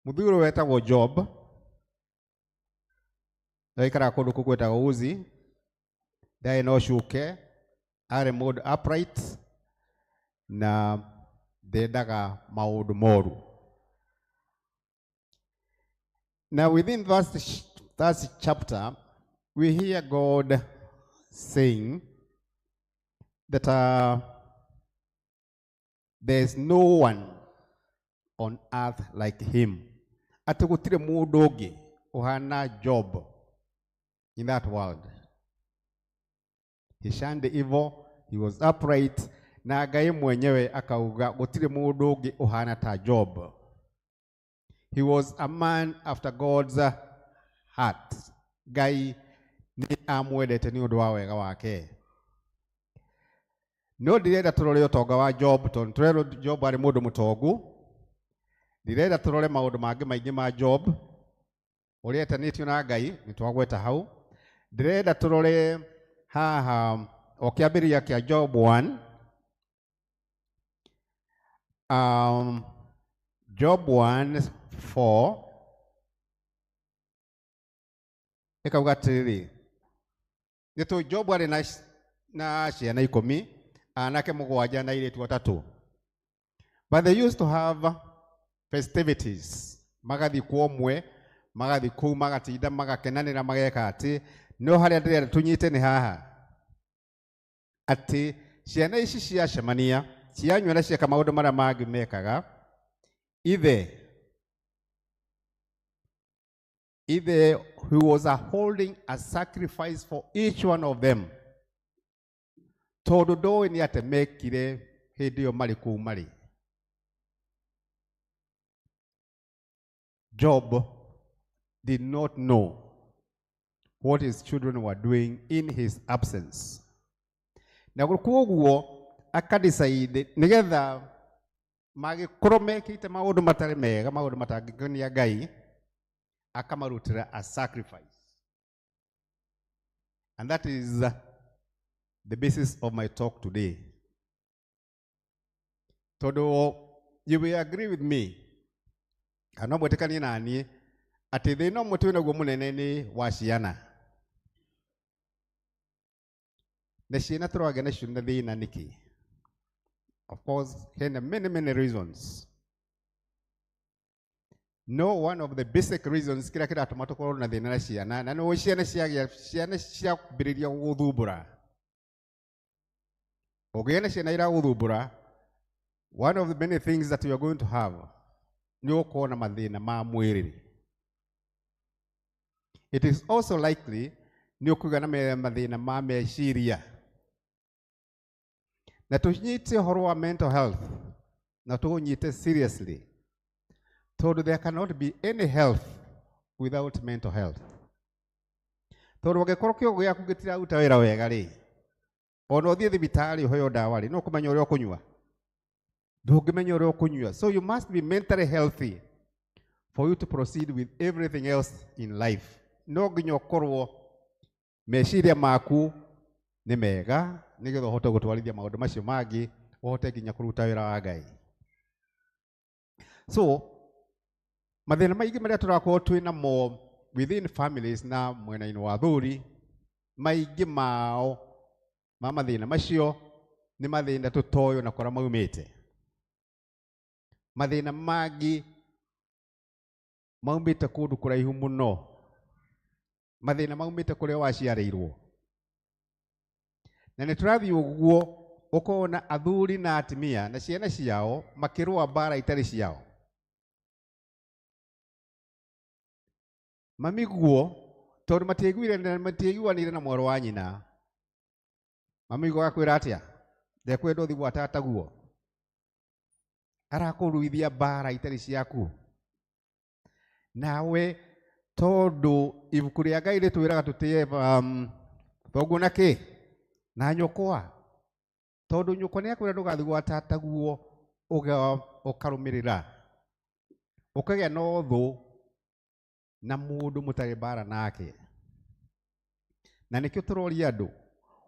Muthuri wetagwo Job aikaraga kũndũ kũu gwĩtagwo Uzi, ndarĩ na ũcuke, arĩ mũndũ upright na ndendaga maũndũ moru. Now within that chapter, we hear God saying that there's no one on earth like him. Atĩ gũtirĩ mũndũ ũngĩ ũhana Job in that world. He shunned evil, he was upright, na Ngai mwenyewe akauga gũtirĩ mũndũ ũngĩ ũhana ta Job. He was a man after God's heart. Ngai nĩ amwendete nĩ ũndũ wa wega wake. No ndirenda tũrore ũtonga wa Job, tondũ tũrerwo Job arĩ mũndũ mũtongu. Ndirenda tũrore maũndũ mangĩ maingĩ ma Job ũrĩa etanĩtio na Ngai, nĩ twagweta hau. Ndĩrenda tũrore haha o kĩambĩrĩria kĩa Job 1. Job 1:4 ĩkauga atĩrĩrĩ, nĩ tũĩ Job arĩ na ciana 10, anake 7 na airĩtu 3. But they used to have festivities. Magathiĩ kwa ũmwe, magathiĩ kũu, magatinda, magakenanĩra, mageka atĩ. No harĩa ndĩrenda tũnyite nĩ haha, atĩ ciana ici ciacemania, cianyua na cieka maũndũ marĩa mangĩ mekaga, ithe he was holding a sacrifice for each one of them. Tondũ ndoĩ nĩ atĩ mekire hĩndĩ ĩyo marĩ kũu marĩ. Job did not know what his children were doing in his absence. Na koguo akadecide nigetha magĩkorwo mekĩte maũndũ matarĩ mega, maũndũ matangĩkenia Ngai, akamarutĩra a sacrifice. And that is the basis of my talk today. Tondũ you will agree with me, kana mwĩtĩkanie na niĩ atĩ thĩna ũmwe twĩ naguo mũnene nĩ wa ciana. Na ciana tũragĩa nacio na thĩna nĩkĩ? Of course, hena many, many reasons. No one of the basic reasons kĩrĩa kĩratũma tũkorwo na thĩna na ciana, na nĩ ciana ciagĩa, ciana ciambĩrĩria gũgũthumbũra. Ũngĩgĩa na ciana iragũthumbũra, one of the many things that you are going to have nĩ ũgũkorwo na mathĩna ma mwĩrĩ. It is also likely nĩ ũkũgĩa na mathĩna ma meciria. Na tũnyite ũhoro wa mental health, na tũũnyite seriously, tondũ there cannot be any health without mental health. Tondũ ũngĩkorwo kĩongo gĩaku gĩtiraruta wĩra wega rĩ, ona ũthiĩ thibitarĩ ũheo ndawa rĩ, no ũkũmenya ũrĩa ũkũnyua. Ndũngĩmenya ũrĩa ũkũnyua. So you must be mentally healthy for you to proceed with everything else in life. No nginya ũkorwo meciria maku nĩ mega nĩgetha ũhote gũtwarithia maũndũ macio mangĩ, ũhote nginya kũruta wĩra wa Ngai. So mathĩna maingĩ marĩa tũrakorwo twĩ namo within families na mwena-inĩ wa athuri, maingĩ mao ma mathĩna macio nĩ mathĩna tũtoĩ ona kũrĩa maumĩte. Mathĩna mangĩ maumĩte kũndũ kũraihu mũno. Mathĩna maumĩte kũrĩa waciarĩirwo. Na nĩ tũrathiĩ ũguo ũkona athuri na atumia na ciana ciao makĩrũa mbara itarĩ ciao. Mami guo tondũ matiaiguanire na mwarĩ wa nyina. Mami guo agakwĩra atĩa? Ndekwenda ũthiĩ gwa tata guo. Arakũruithia mbara itarĩ ciaku. Nawe tondũ ibuku rĩa Ngai rĩtwĩraga tũtĩe thoguo na kĩ? Na nyũkwa. Tondũ nyũkwa nĩakwĩra ndũgathiĩ gwa tata guo ũkarũmĩrĩra. Ũkagĩa na ũthũ na mũndũ mũtarĩ mbara nake. Na nĩkĩo tũroria andũ,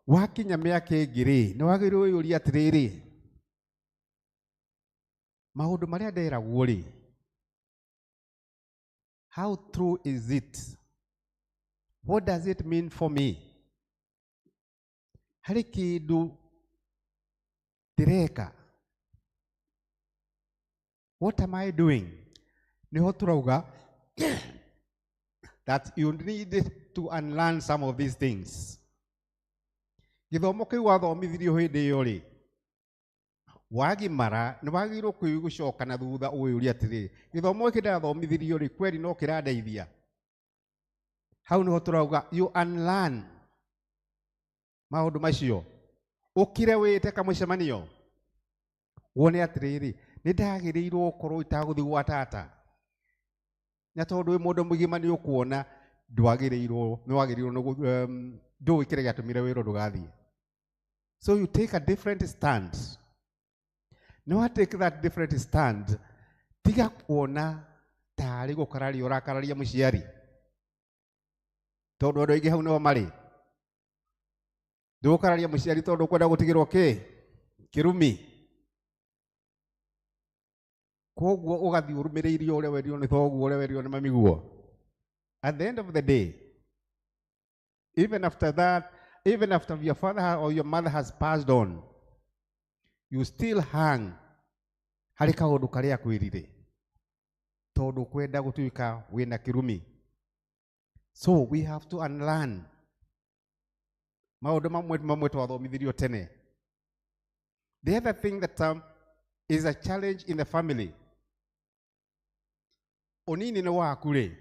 wakinya mĩaka ĩngĩ rĩ, nĩ wagĩrĩirwo wĩyũrie atĩrĩrĩ, maũndũ marĩa nderagwo rĩ, how true is it? What does it mean for me? Harĩ kĩndũ ndĩreka? What am I doing? Nĩho tũrauga that you need to unlearn some of these things. Gĩthomo kĩu wathomithirio hĩndĩ ĩyo rĩ, wagimara nĩ wagĩrĩirwo gũcoka na thutha ũwĩũrie atĩrĩrĩ, gĩthomo gĩkĩ ndathomithirio rĩ, kweri no kĩrandeithia? Hau nĩho tũrauga you unlearn maũndũ macio. Ũkire wĩte kamũcemanio wone atĩrĩrĩ, nĩ ndagĩrĩirwo gũkorwo itagũthiĩ gwa tata. Na tondũ wĩ mũndũ mũgima nĩ ũkuona ndwagĩrĩirwo, nĩ wagĩrĩirwo ndũĩ kĩrĩa gĩatũmire wĩrwo ndũgathiĩ. So you take a different stand. No take that different stand. Tiga kuona tarĩ gũkararia ũrakararia mũciari. Tondũ andũ aingĩ hau nĩho marĩ. Ndũgũkararia mũciari tondũ ũkwenda gũtigĩrwo kĩ? Kĩrumi. Koguo ũgathiĩ ũrũmĩrĩire ũrĩa werirwo nĩ thoguo, ũrĩa werirwo nĩ mamiguo. At the end of the day, even after that, even after your father or your mother has passed on, you still hang harĩ kaũndũ karĩa akwĩrire tondũ kwenda gũtuĩka wĩna kĩrumi. So we have to unlearn maũndũ mamwe twathomithirio tene. The other thing that is a challenge in the family, ũnini nĩ waku rĩ,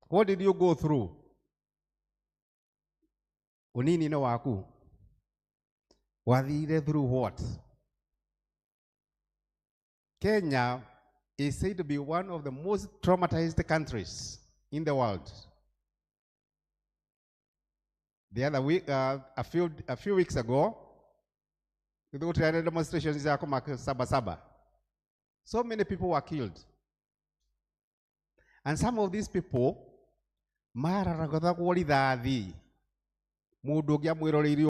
what did you go through? Ũnini nĩ waku. Wathire through what? Kenya is said to be one of the most traumatized countries in the world. The other week, a few weeks ago, we had demonstrations Saba Saba. So many people were killed. And some of these people, mararagathagwo rithathi. Mũndũ ũngĩ amwĩroreire